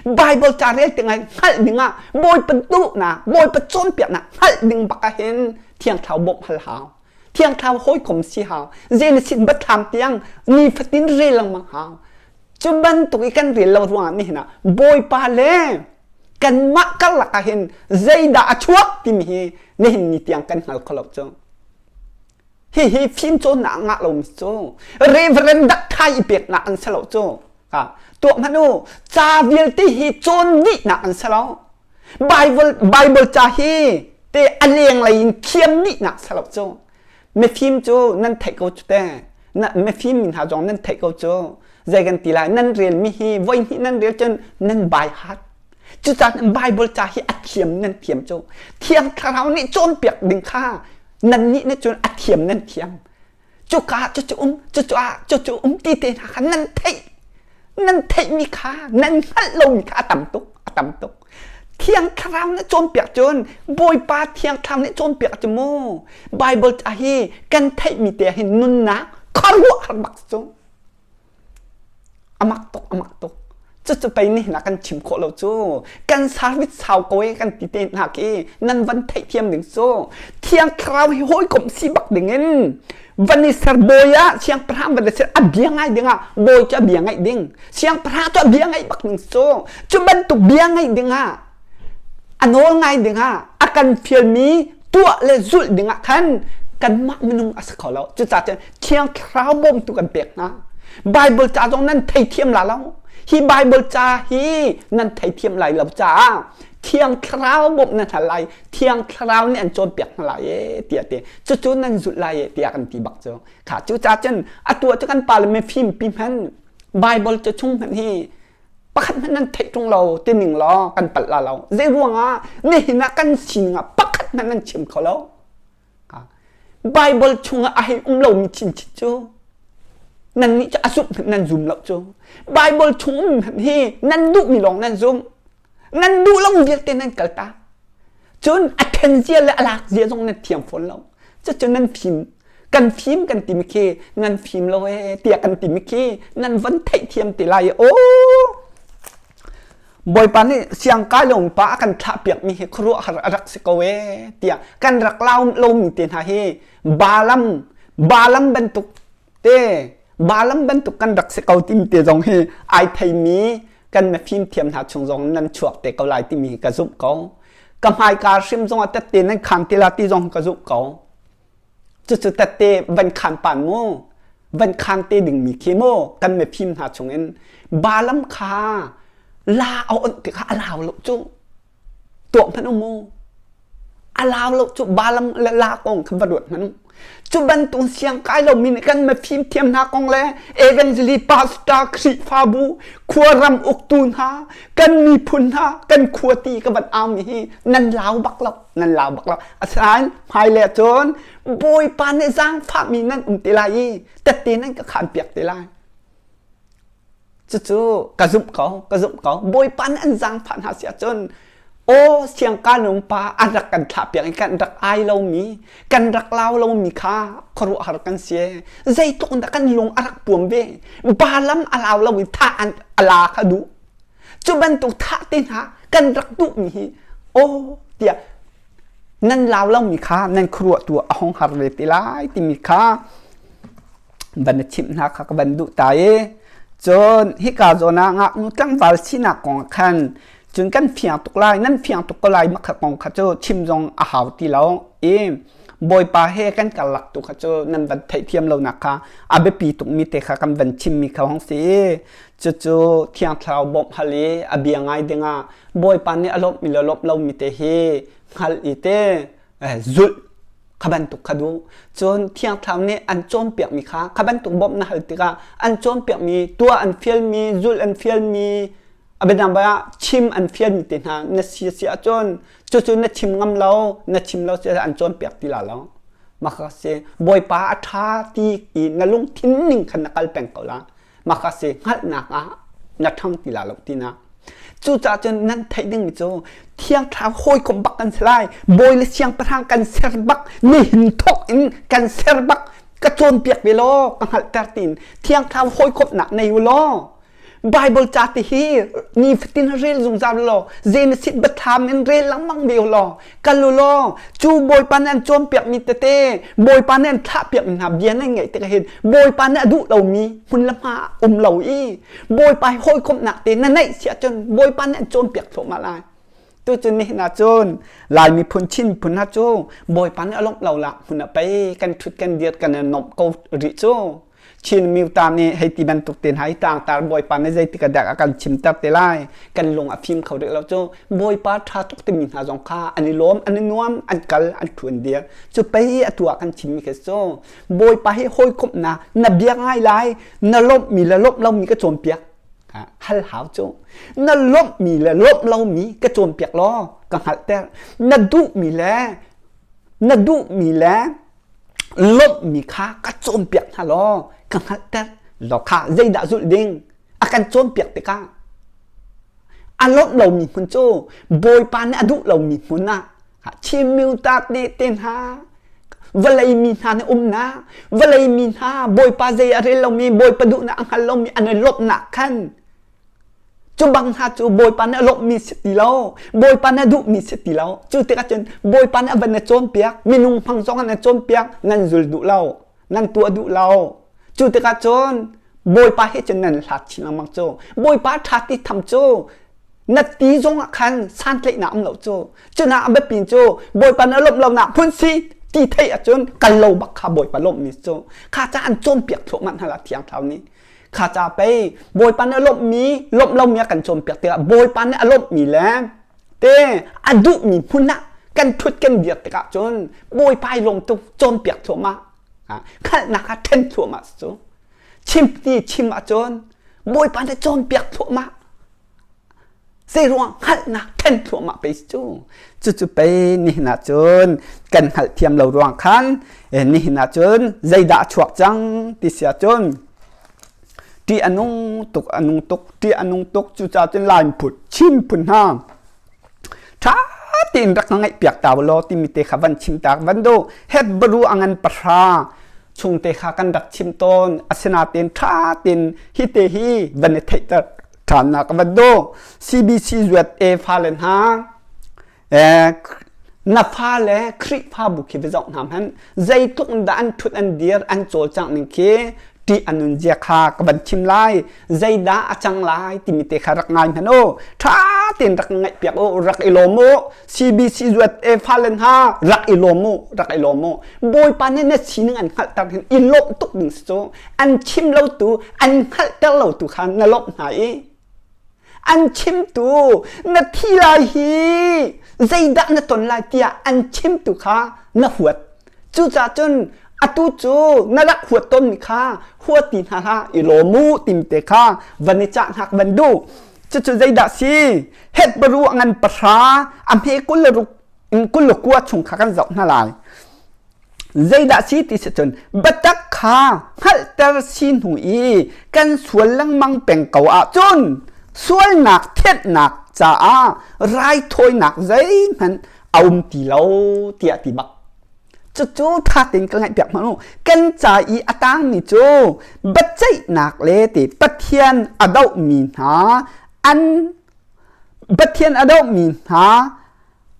Bible ca rel tikah hngalh dingah Bawipa duhnak, Bawipa cawnpiaknak hngalh ding bak ahhin Thiang Thlarau bawmh hal hau. Thiang Thlarau hawikom si hau. Genesis biathlam tiang nifatin rel lengmang hau. Cu bantuk i kan rel lo ruangah nihin ah Bawipa le kanmah karlak ah hin zeidah a chuak timi hi nihin ni tiang kan hngal kho lo cu. Hihi fimcawnnak ngah lomi cu Reverend Dakthai i peknak an si lo cu. Ha, tuah hmanh u, ca vialte hi cawn dihnak an si lo. Bible Bible ca hi te a lenglei in thiam dihnak si lo cu. Mifim cu nan theih ko cu te. Na mifim mi hna zong nan theih ko cu. Zei kan ti lai nan rel mi hi voi hnih nan rel cun nan bai hat. Cucaah Bible ca hi a thiam nan thiam cu. Thiang Thlarau nih cawnpiak ding kha nan nih nih cun a thiam nan thiam. Cuka cucu um cucu ah cucu um ti te hna kha nan theih nan theihmi kha nan hngalh lomi kha a tam tuk a tam tuk Thiang Thlarau nih cawnpiak cun Bawipa Thiang Thlarau nih cawnpiak cu mu Bible ca hi kan theihmi te hin nunnak khuaruahhar bak cu A mak tuk, a mak tuk. Cucu pei nihin ah kan chim khawh lo cu. Kan service sau ko e kan ti te hna khi nan van theihthiam ding cu. Thiang Thlarau hi hawikom si bak ding in van i ser bawi ah siangpahrang van i ser a bia ngai ding ah bawi cu a bia ngaih ding. Siangpahrang cu a bia ngaih bak ding cu. Cu bantuk bia ngaih ding ah a nawl ngai ding ah a kan fialmi tuah le zulh ding ah khan kanmah minung a si kho lo. Cucaah cun Thiang Thlarau bawmtu kan pek hna. Bible ca zong nan theithiam la lo. Hi Bible ca hi nan theithiam lai lo caah Thiang Thlarau bawmh nan hal lai, Thiang Thlarau nih an cawnpiak hna lai e tiah ti. Cucu nan zulh lai e tiah kan ti bak cu. Kha cucaah cun atu ah cu kan pa le mifim pi hmanh Bible cu chung hmanh hi pakhat hmanh nan theih ṭung lo ti ning law kan palh la lo. Zei ruangah nihin ah kan sining ah pakhat hmanh nan chim kho lo. Bible chungah a hei um lomi chinchin cu nannih cu a zumh hmanh nan zum lo cu. Bible chung um hmanh hi nan duhmi lawng nan zum. Nan duh lo vialte nan kaltak. Cun a then zia le a lak zia zong nan thiam fawn lo. Cucu nan fim. Kan fim kan timi khi nan fim lo ee tiah kan timi khi nan van theihthiam te lai aw. Bawipa nih siangkai lawng pa a kan thlahpiakmi hi khuaruahhar a rak si ko ee tiah kan rak lau lomi te hna hi Balaam Balaam bantuk te Balaam bantuk kan rak si ko timi te zong hi ai theimi kan mifim thiam hna chung zong nan chuak te ko lai timi ka zumh ko. Ka hmaika hrim zong ah tette nan khan te la ti zong ka zumh ko. Cucu tette van khan pan mu van khan te dingmi khi mu kan mifim hna chungin Balaam kha la a onh ti kha a lau lo cu tuah hmanh u mu a lau lo cu Balaam le la kong kha va ruat hmanh u cu bantuk siang kai lomi nih kan mifim thiam hna kong le evangelist pastor Khrihfabu khuaram uktu hna kan miphun hna kan khuati ka van aumi hi nan lau bak lo nan lau bak lo asinain hmailei cun Bawipa nih zaangfahmi nan um te lai i tette nan ka khaan piak te lai cucu ka zumh ko ka zumh ko Bawipa nih an zaangfah hna si ahcun aw siangka nung pa an rak kan thlah piak i kan rak ai lomi kan rak lau lomi kha khuaruahhar kan si zeitluk in dah kan lung a rak puam ve Balaam a lau lo i thah an a la kha duh Cu bantuk thah te hna kan rak duhmi hi aw tiah nan lau lomi kha nan khuaruah tu a hong har ve te lai timi kha van na chimh hna kha ka van duh ta i cun hika zawn ah ngaknu tlangval sinak kong ah khan cun kan fiang tuk lai nan fiang tuk ko lai makha kong kha cu chim zong a hau ti lo i Bawipa he kan karlak tu kha cu nan van theihthiam lonak kha a biapi tukmi te kha kan van chimmi kha hong si i Cucu Thiang Thlarau bawmh hal i a bia ngai dingah Bawipa nih a lawmhmi le lawmh lomi te hi hngalh i te zulh kha bantuk kha duh. Cun Thiang Thlarau nih an cawnpiakmi kha kha bantuk bawmh na hal tikah an cawnpiakmi tuah an fialmi zulh an fialmi a biadang ah chim an fialmi te hna na si si ahcun cucu na chim ngam lo na chim lo si an cawnpiak ti la lo. Mah si Bawipa a ṭha ti i na lungthin ning khan na kal peng ko la. Mah kha si hngalhnak ah na ṭhang ti la lo tinak. Cucaah cun nan theih dingmi cu Thiang Thlarau hawikom bak kan si lai. Bawi le siangpahrang kan ser bak, nihin thawk in kan ser bak, ka cawnpiak ve law ka hngalhter tiin Thiang Thlarau hawikomhnak nei u law Bible ca ti hi nifatin rel zungzal law Genesis biathlam in rel lengmang ve u law kal u law cu Bawipa nih an cawnpiakmi tete Bawipa nih an thlahpiakmi hna bia nan ngaih tikah hin Bawipa nih a duh lomi hmun le hma um lo i Bawipa he hawikomhnak te na neih si ahcun Bawipa nih an cawnpiak thluahmah lai. Tucun nihin ah cun Lai miphun Chin miphun hna cu Bawipa nih a lawmh lo lah hmun ah pei kan ṭhut kan dir kan i nuamh ko rih cu. Chin miuta nih hei ti bantuk te hna hi tlangtar Bawipa nih zeitik ah dah a kan chimter te lai kan lung a fim kho rih lo cu Bawipa ṭha tuk timi hna zong kha an i lawm an i nuam an kal an ṭhu an dir cu pei atu ah kan chimmi khi cu Bawipa hi hawikomhnak na bia ngai lai na lawmhmi le lawmh lomi ka cawnpiak hal hau cu na lawmhmi le lawmh lomi ka cawnpiak law ka hngalhter na duhmi le na duhmi le lawmhmi kha ka cawnpiak hna law ka hngalhter law kha zeidah zulh ding a kan cawnpiak tikah a lawmh lomi hmun cu Bawipa nih a duh lomi hmun ah Chin miutak nih te hna vawlei mi hna nih umnak vawlei mi hna Bawipa zei a rel lomi Bawipa duhnak a hngal lomi an i lawmhnak khan Cu bang hna cu Bawipa nih a lawmhmi si ti lo, Bawipa nih a duhmi si ti lo. Cu tikah cun Bawipa nih a van na cawnpiak, minung hmang zong an na cawnpiak, nan zul duh lo, nan tuah duh lo. Cu tikah cun Bawipa he cun nan hlat chin lengmang cu. Bawipa ṭha ti tham cu na ti zong ah khan santlaihnak um lo cu. Cunak a biapi cu Bawipa nih a lawmh lonak phun si ti theih ahcun kal lo bak kha Bawipa lawmhmi cu. Kha ca an cawnpiak thluahmah hna la Thiang Thlarau nih. Kha ca pei Bawipa nih a lawmhmi lawmh lomi a kan cawnpiak tikah Bawipa nih a lawmhmi le te a duhmi hmun ah kan ṭhut kan dir tikah cun Bawipa i lawm tuk cawnpiak thluahmah hngalhnak ah ṭhen thluahmah cu chim ti chim ahcun Bawipa nih cawnpiak thluahmah Zeiruang hngalhnak ṭhen thluahmah pei cu. Cucu pei nihin ah cun kan hngalhthiam lo ruang khan nihin ah cun zeidah a chuak cang ti si ahcun ṭih a nung tuk a nung tuk ṭih a nung tuk cucaah cun Lai phun Chin phun hna ṭha tein rak ngaih piak ta law timi te kha van chim ta van duh Hebrew a ngan pahra chung te kha kan rak chim tawn asinain ṭha tein hi te hi van i theihter ṭhannak a van do CBC zuat e fale hna na fale Khrihfabu khi va zoh hna hmanh zeitluk in dah an ṭhut an dir an cawlcangh ning khi ṭih a nun zia kha ka van chim lai zeidah a cang lai timi te kha rak ngai hmanh u ṭha tein rak ngaih piak u rak i lawm u CBC zuat e fale hna rak i lawm u rak i lawm u Bawipa nih na sining an hngalhter hin i lawmh tuk ding si cu an chim lo tu an hngalhter lo tu kha na lawmh hna i an chimtu na thi lai hi zeidah na ton lai tiah an chimtu kha na huat cucaah cun atu cu na rak huat tawnmi kha huat ti hna hlah i lawm u timte kha van i cah hnak van duh cucu zeidah si Hebrew a ngan pahra a hme 26 in 29 chung kha kan zoh hna lai Zeidah si ti si cun biatak kha hngalhter si hnu i kan sual lengmang peng ko ahcun sualnak thianhnak caah raithawinak zeihmanh a um ti lo tiah ti bak. Cucu ṭha tein ka ngaihpiak hmanh u. Kan ca i a tangmi cu biaceihnak le ti Pathian a dohmi hna an Pathian a dohmi hna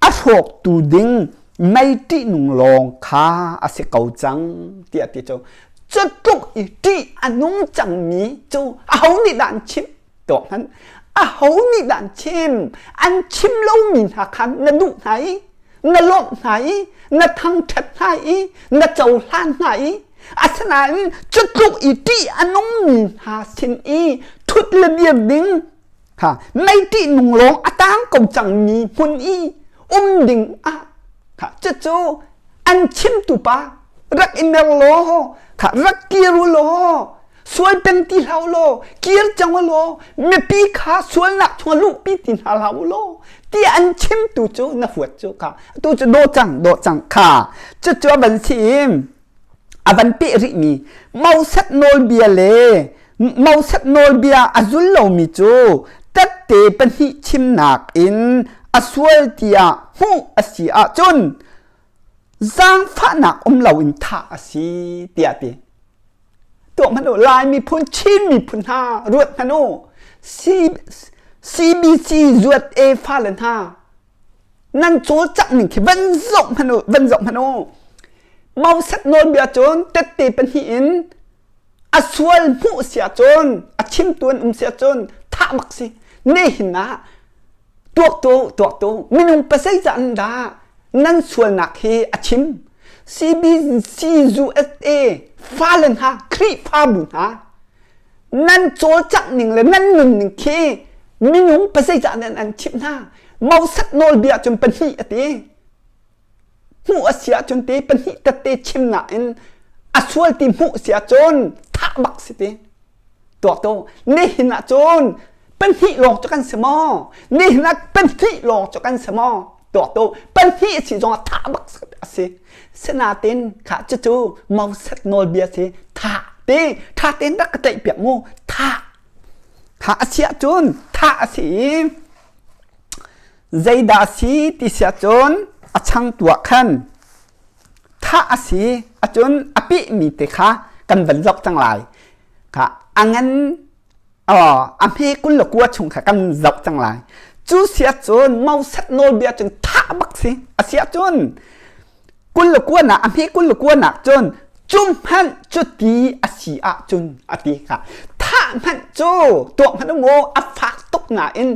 a hrawktu ding mei ṭihnung lawng kha a si ko cang tiah ti cu cu tluk i ṭih a nung cangmi cu aho nih dah an chimh tuah hmanh aho nih dah an chim an chim lomi hna khan na duh hna i na lawmh hna i na thangṭhat hna i na cohlan hna i asinain cu tluk i ṭih a nungmi hna sin i ṭhut le dir ding kha mei ṭihnung lawng a tang ko cangmi hmun i um ding ah kha cucu an chimtu pa rak i mer law kha rak kir u law sual peng ti hlah u law kir cang u law mipi kha sualnak chungah luhpi ti hna hlah u law ti an chimtu cu na huat cu kha tu cu daw cang daw cang kha cucu a van si a van peh rihmi Moses nawlbia le Moses nawlbia a zul lomi cu tette pahnih chimnak in a sual tiah hmuh a si ahcun zaangfahnak um loin thah a si tiah ti. Tuah hmanh u Lai miphun Chin miphun hna ruat hmanh u CBC zuat e fale hna nan cawlcangh ning khi van zoh hmanh u van zoh hmanh u Moses nawlbia cun tette pahnih in a sual hmuh si ahcun a chimtu an um si ahcun thah bak si nihin ah tuaktu tuaktu minung pasei an dah nan sualnak hi a chim CBCUSA fale hna Khrihfabu hna nan cawlcangh ning le nan nun ning khi minung pasei nan an chimh hna Moses nawlbia cun pahnih a ti hmuh a si ahcun te pahnih tette chimnak in a sual ti hmuh si ahcun thah bak si ti tuak to nihin ahcun pahnih lawng cu kan si maw nihin ah pahnih lawng cu kan si maw tuak to pahnih si zong ah thah bak a si sinatin kha cucu Moses nawlbia si thah ti tha tein rak ka tlaih piak mu thah kha a si ahcun thah a si i Zeidah a si ti si ahcun a changtu ah khan thah a si ahcun a pehmi te kha kan van zoh cang lai. Kha a ngan a hme 29 chung kha kan zoh cang lai. Cu si ahcun Moses nawlbia cun thah bak si. A si ahcun 29 nak a hme 29 nak cun cu hmanh cu ti a si ahcun a ti kha thah hmanh cu tuah hmanh mu a fak tuk nain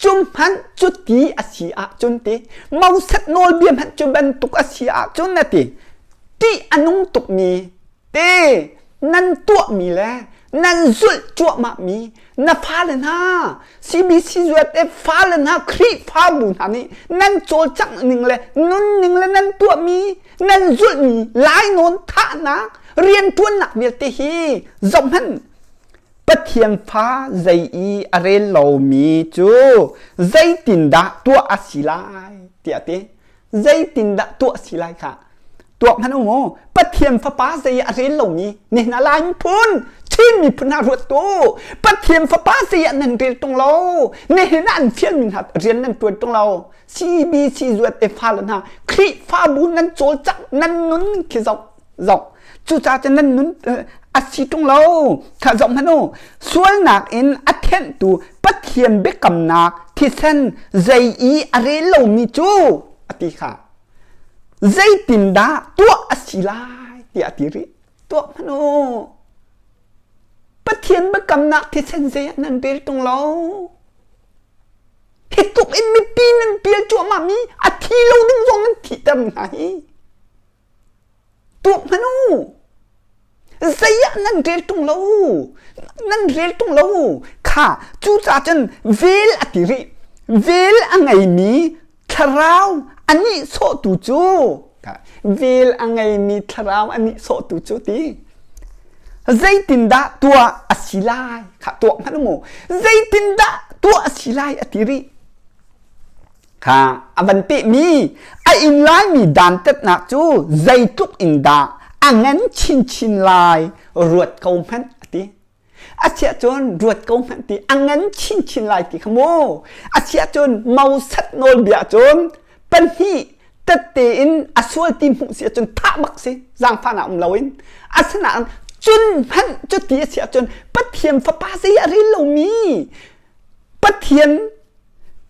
cu hmanh cu ti a si ahcun ti Moses nawlbia hmanh cu bantuk a si ahcun a ti ti a nung tukmi te nan tuahmi le Nan zulh cuahmah mi na fale hna CBC UFF fale hna Khrihfabu hna nih nan cawlcangh ning le nunning le nan tuahmi nan zulhmi lainawn thahnak rianṭuannak vialte hi zohhmanh Pathian fa zei i a rel lomi cu zeitindah tuah a si lai tiah a ti. Zeitindah tuah a si lai kha tuak hmanh u mu. Pathian fapa zei a rel lomi nihin ah Lai miphun Chin miphun hna ruat tu Pathian fapa zei ah nan rel tung lo nihin ah an fialmi hna rian nan tuan tung lo CBC zuat te fale hna Khrihfabu nan cawlcangh nan nun khi zoh zoh cucaah cun nan nun a si ṭung lo kha zoh hmanh u sualnak in a thenhtu Pathian biakamnak thisen zei i a rel lomi cu a ti kha zeitindah tuah a si lai tiah a ti rih tuah hmanh u Pathian biakamnak thisen zei ah nan rel ṭung lo hi tluk in mipi nan pial cuahmah mi a thi lo ding zong nan thihter hna hi Tuak hmanh u. Zei ah nan rel ṭung lo. Nan rel ṭung lo. Kha cucaah cun vel a ti rih. Vel a ngeimi thlarau a nihsawhtu cu vel a ngeimi thlarau a nihsawhtu cu ti. Zeitindah tuah a si lai? Kha tuak hmanh u mu. Zeitindah tuah a si lai a ti rih. Kha a van pehmi a in laimi dantatnak cu zeitluk in dah a ngan chinchin lai ruat ko hmanh a ti. A chiah cun ruat ko hmanh ti a ngan chinchin lai ti kha mu. A chiah cun Moses nawlbia cun pahnih tette in a sual ti hmuh si ahcun thah bak si zaangfahnak um loin asinain cun hmanh cuti a si ahcun Pathian fapa zei a rel lomi Pathian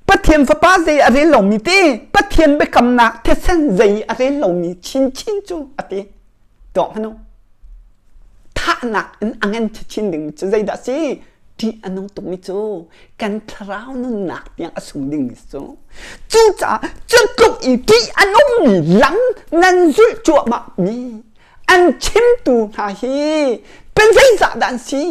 Pathian fapa zei a rel lomi ti Pathian biakamnak thisen zei a rel lomi chinchin cu a ti tuak hmanh u thahnak in a ngan chin ding cu zeidah si ṭih a nung tukmi cu kan thlarau nunnak tiang a sung dingmi cu cucaah cu tluk i ṭih a nungmi lam nan zulh cuahmah mi an chimtu hna hi pen zeizah dah an si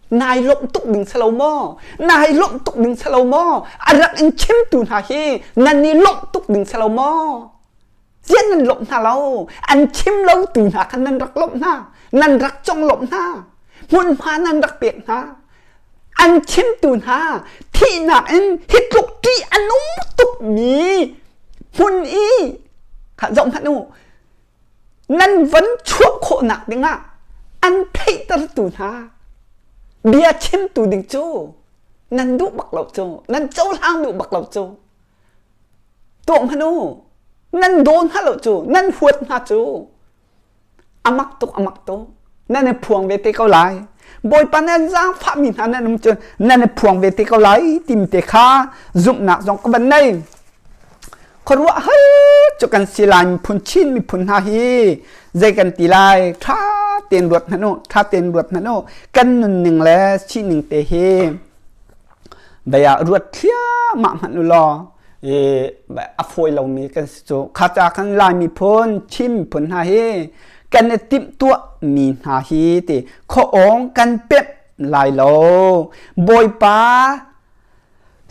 Nai lawmh tuk ding si lo maw? Nai lawmh tuk ding si lo maw? A rak in chimtu hna hi nan i lawmh tuk ding si lo maw? Ziah nan lawmh hna lo? An chim lo tu hna khan nan rak lawmh hna. Nan rak conglawmh hna. Hmunhma nan rak pek hna. An chimtu hna thihnak in hi tluk ṭih a nung tukmi hmun i kha zoh hmanh u nan van chuah khawhnak dingah an theihtertu hna bia chimtu ding cu nan duh bak lo cu nan cohlang duh bak lo cu tuah hmanh u nan daw hna lo cu nan huat hna cu amak tuk amak tuk nan i phuang ve te ko lai bawipa nan zaangfahmi hna nan um cun nan i phuang ve te ko lai timi te kha zumhnak zong ka van nei Khuaruah hal cu kan si lai miphun Chin miphun hna hi zei kan ti lai ṭha tein ruat hmanh u ṭha tein ruat hmanh u kan nunning le sining te hi vei ah ruat thliahmah hmanh u law i a fawi lomi kan si cu kha ca khan Lai miphun Chin miphun hna hi kan i timhtuah mi hna hi ti khuaawng kan pemh lai lo Bawipa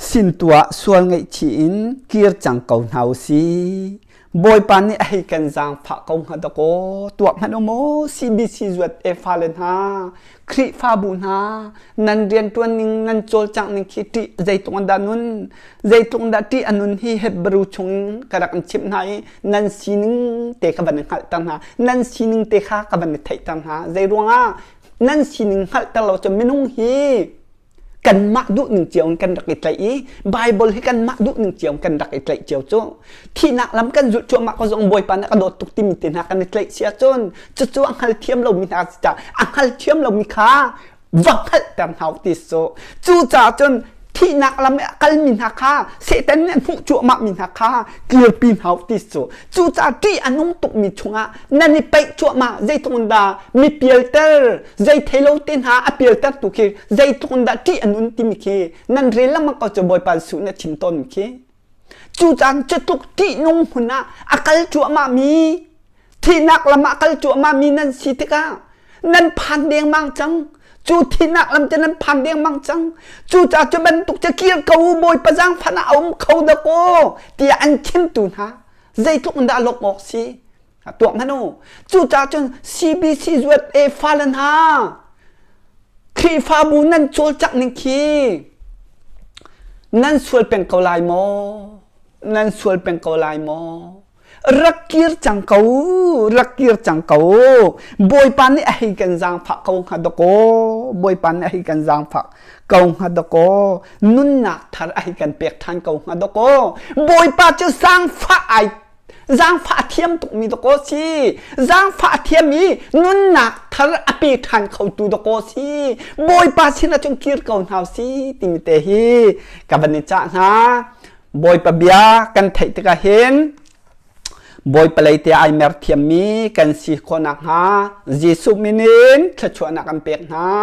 Sin tuah sual ngaihchih in kir cang ko hna u si. Bawipa nih a hei kan zaangfah ko hnga dakaw tuak hmanh u maw CBC zuat e fale hna Khrihfabu hna nan rianṭuan ning nan cawlcangh ning khi ṭih zeitluk in dah nun zeitluk in dah ṭih a nun hi Hebrew chung ka rak in chimh hna i nan sining te ka van i hngalhter hna nan sining te kha ka van i theihter hna zei ruangah nan sining hngalhter lo cu minung hi kanmah duhning cio in kan rak i tlaih i Bible hi kanmah duhning cio in kan rak i tlaih cio cu thihnak lam kan zulh cuahmah ko zong Bawipa nih a dawt tuk timi te hna kan i tlaih si ahcun cucu a hngalthiam lomi hna caah a hngalthiam lomi kha va hngalhter hna u ti cu cucaah cun thihnak lam i a kalmi hna kha Satan nih a hmuh cuahmah mi hna kha kirpi hna u ti cu cucaah ṭih a nung tukmi chungah nan i paih cuahmah zeitluk in dah mi pialter zei thei lo te hna a pialtertu khi zeitluk in dah ṭih a nun timi khi nan rel lengmang ko cu Bawipa Jesuh nih a chim tawnmi khi cu caan cutluk ṭihnung hmun ah a kal cuahmah mi thihnak lam ah kal cuahmah mi nan si tikah nan phan dengmang cang. Cu thihnak lam te nan phan dengmang cang. Cucaah cu bantuk cu kir ko u Bawipa zaangfah a um kho dakaw tiah an chimtu hna zeitluk in dah lawmh awk si. Tuak hmanh u. Cucaah cun CBC zuat e fale hna Khrihfabu nan cawlcangh ning khi nan sual peng ko lai maw? Nan sual peng ko lai maw? Rak kir cang ko, rak kir cang ko. Bawipa nih a hei kan zaangfah ko hnga dakaw. Bawipa nih a hei kan zaangfah ko hnga dakaw. Nunnak thar a hei kan pek ṭhan ko hnga dakaw. Bawipa cu zaangfah ai zaangfah a thiam tukmi dakaw si. Zaangfah a thiam i nunnak thar a pe ṭhan khotu dakaw si. Bawipa sinah cun kir ko hna si timi te hi ka van i cah hna. Bawipa bia kan theih tikah hin Bawipa lei te ai mer thiammi kan si khawh nakhnga Jesuh min in thluachuahnak kan pek hna.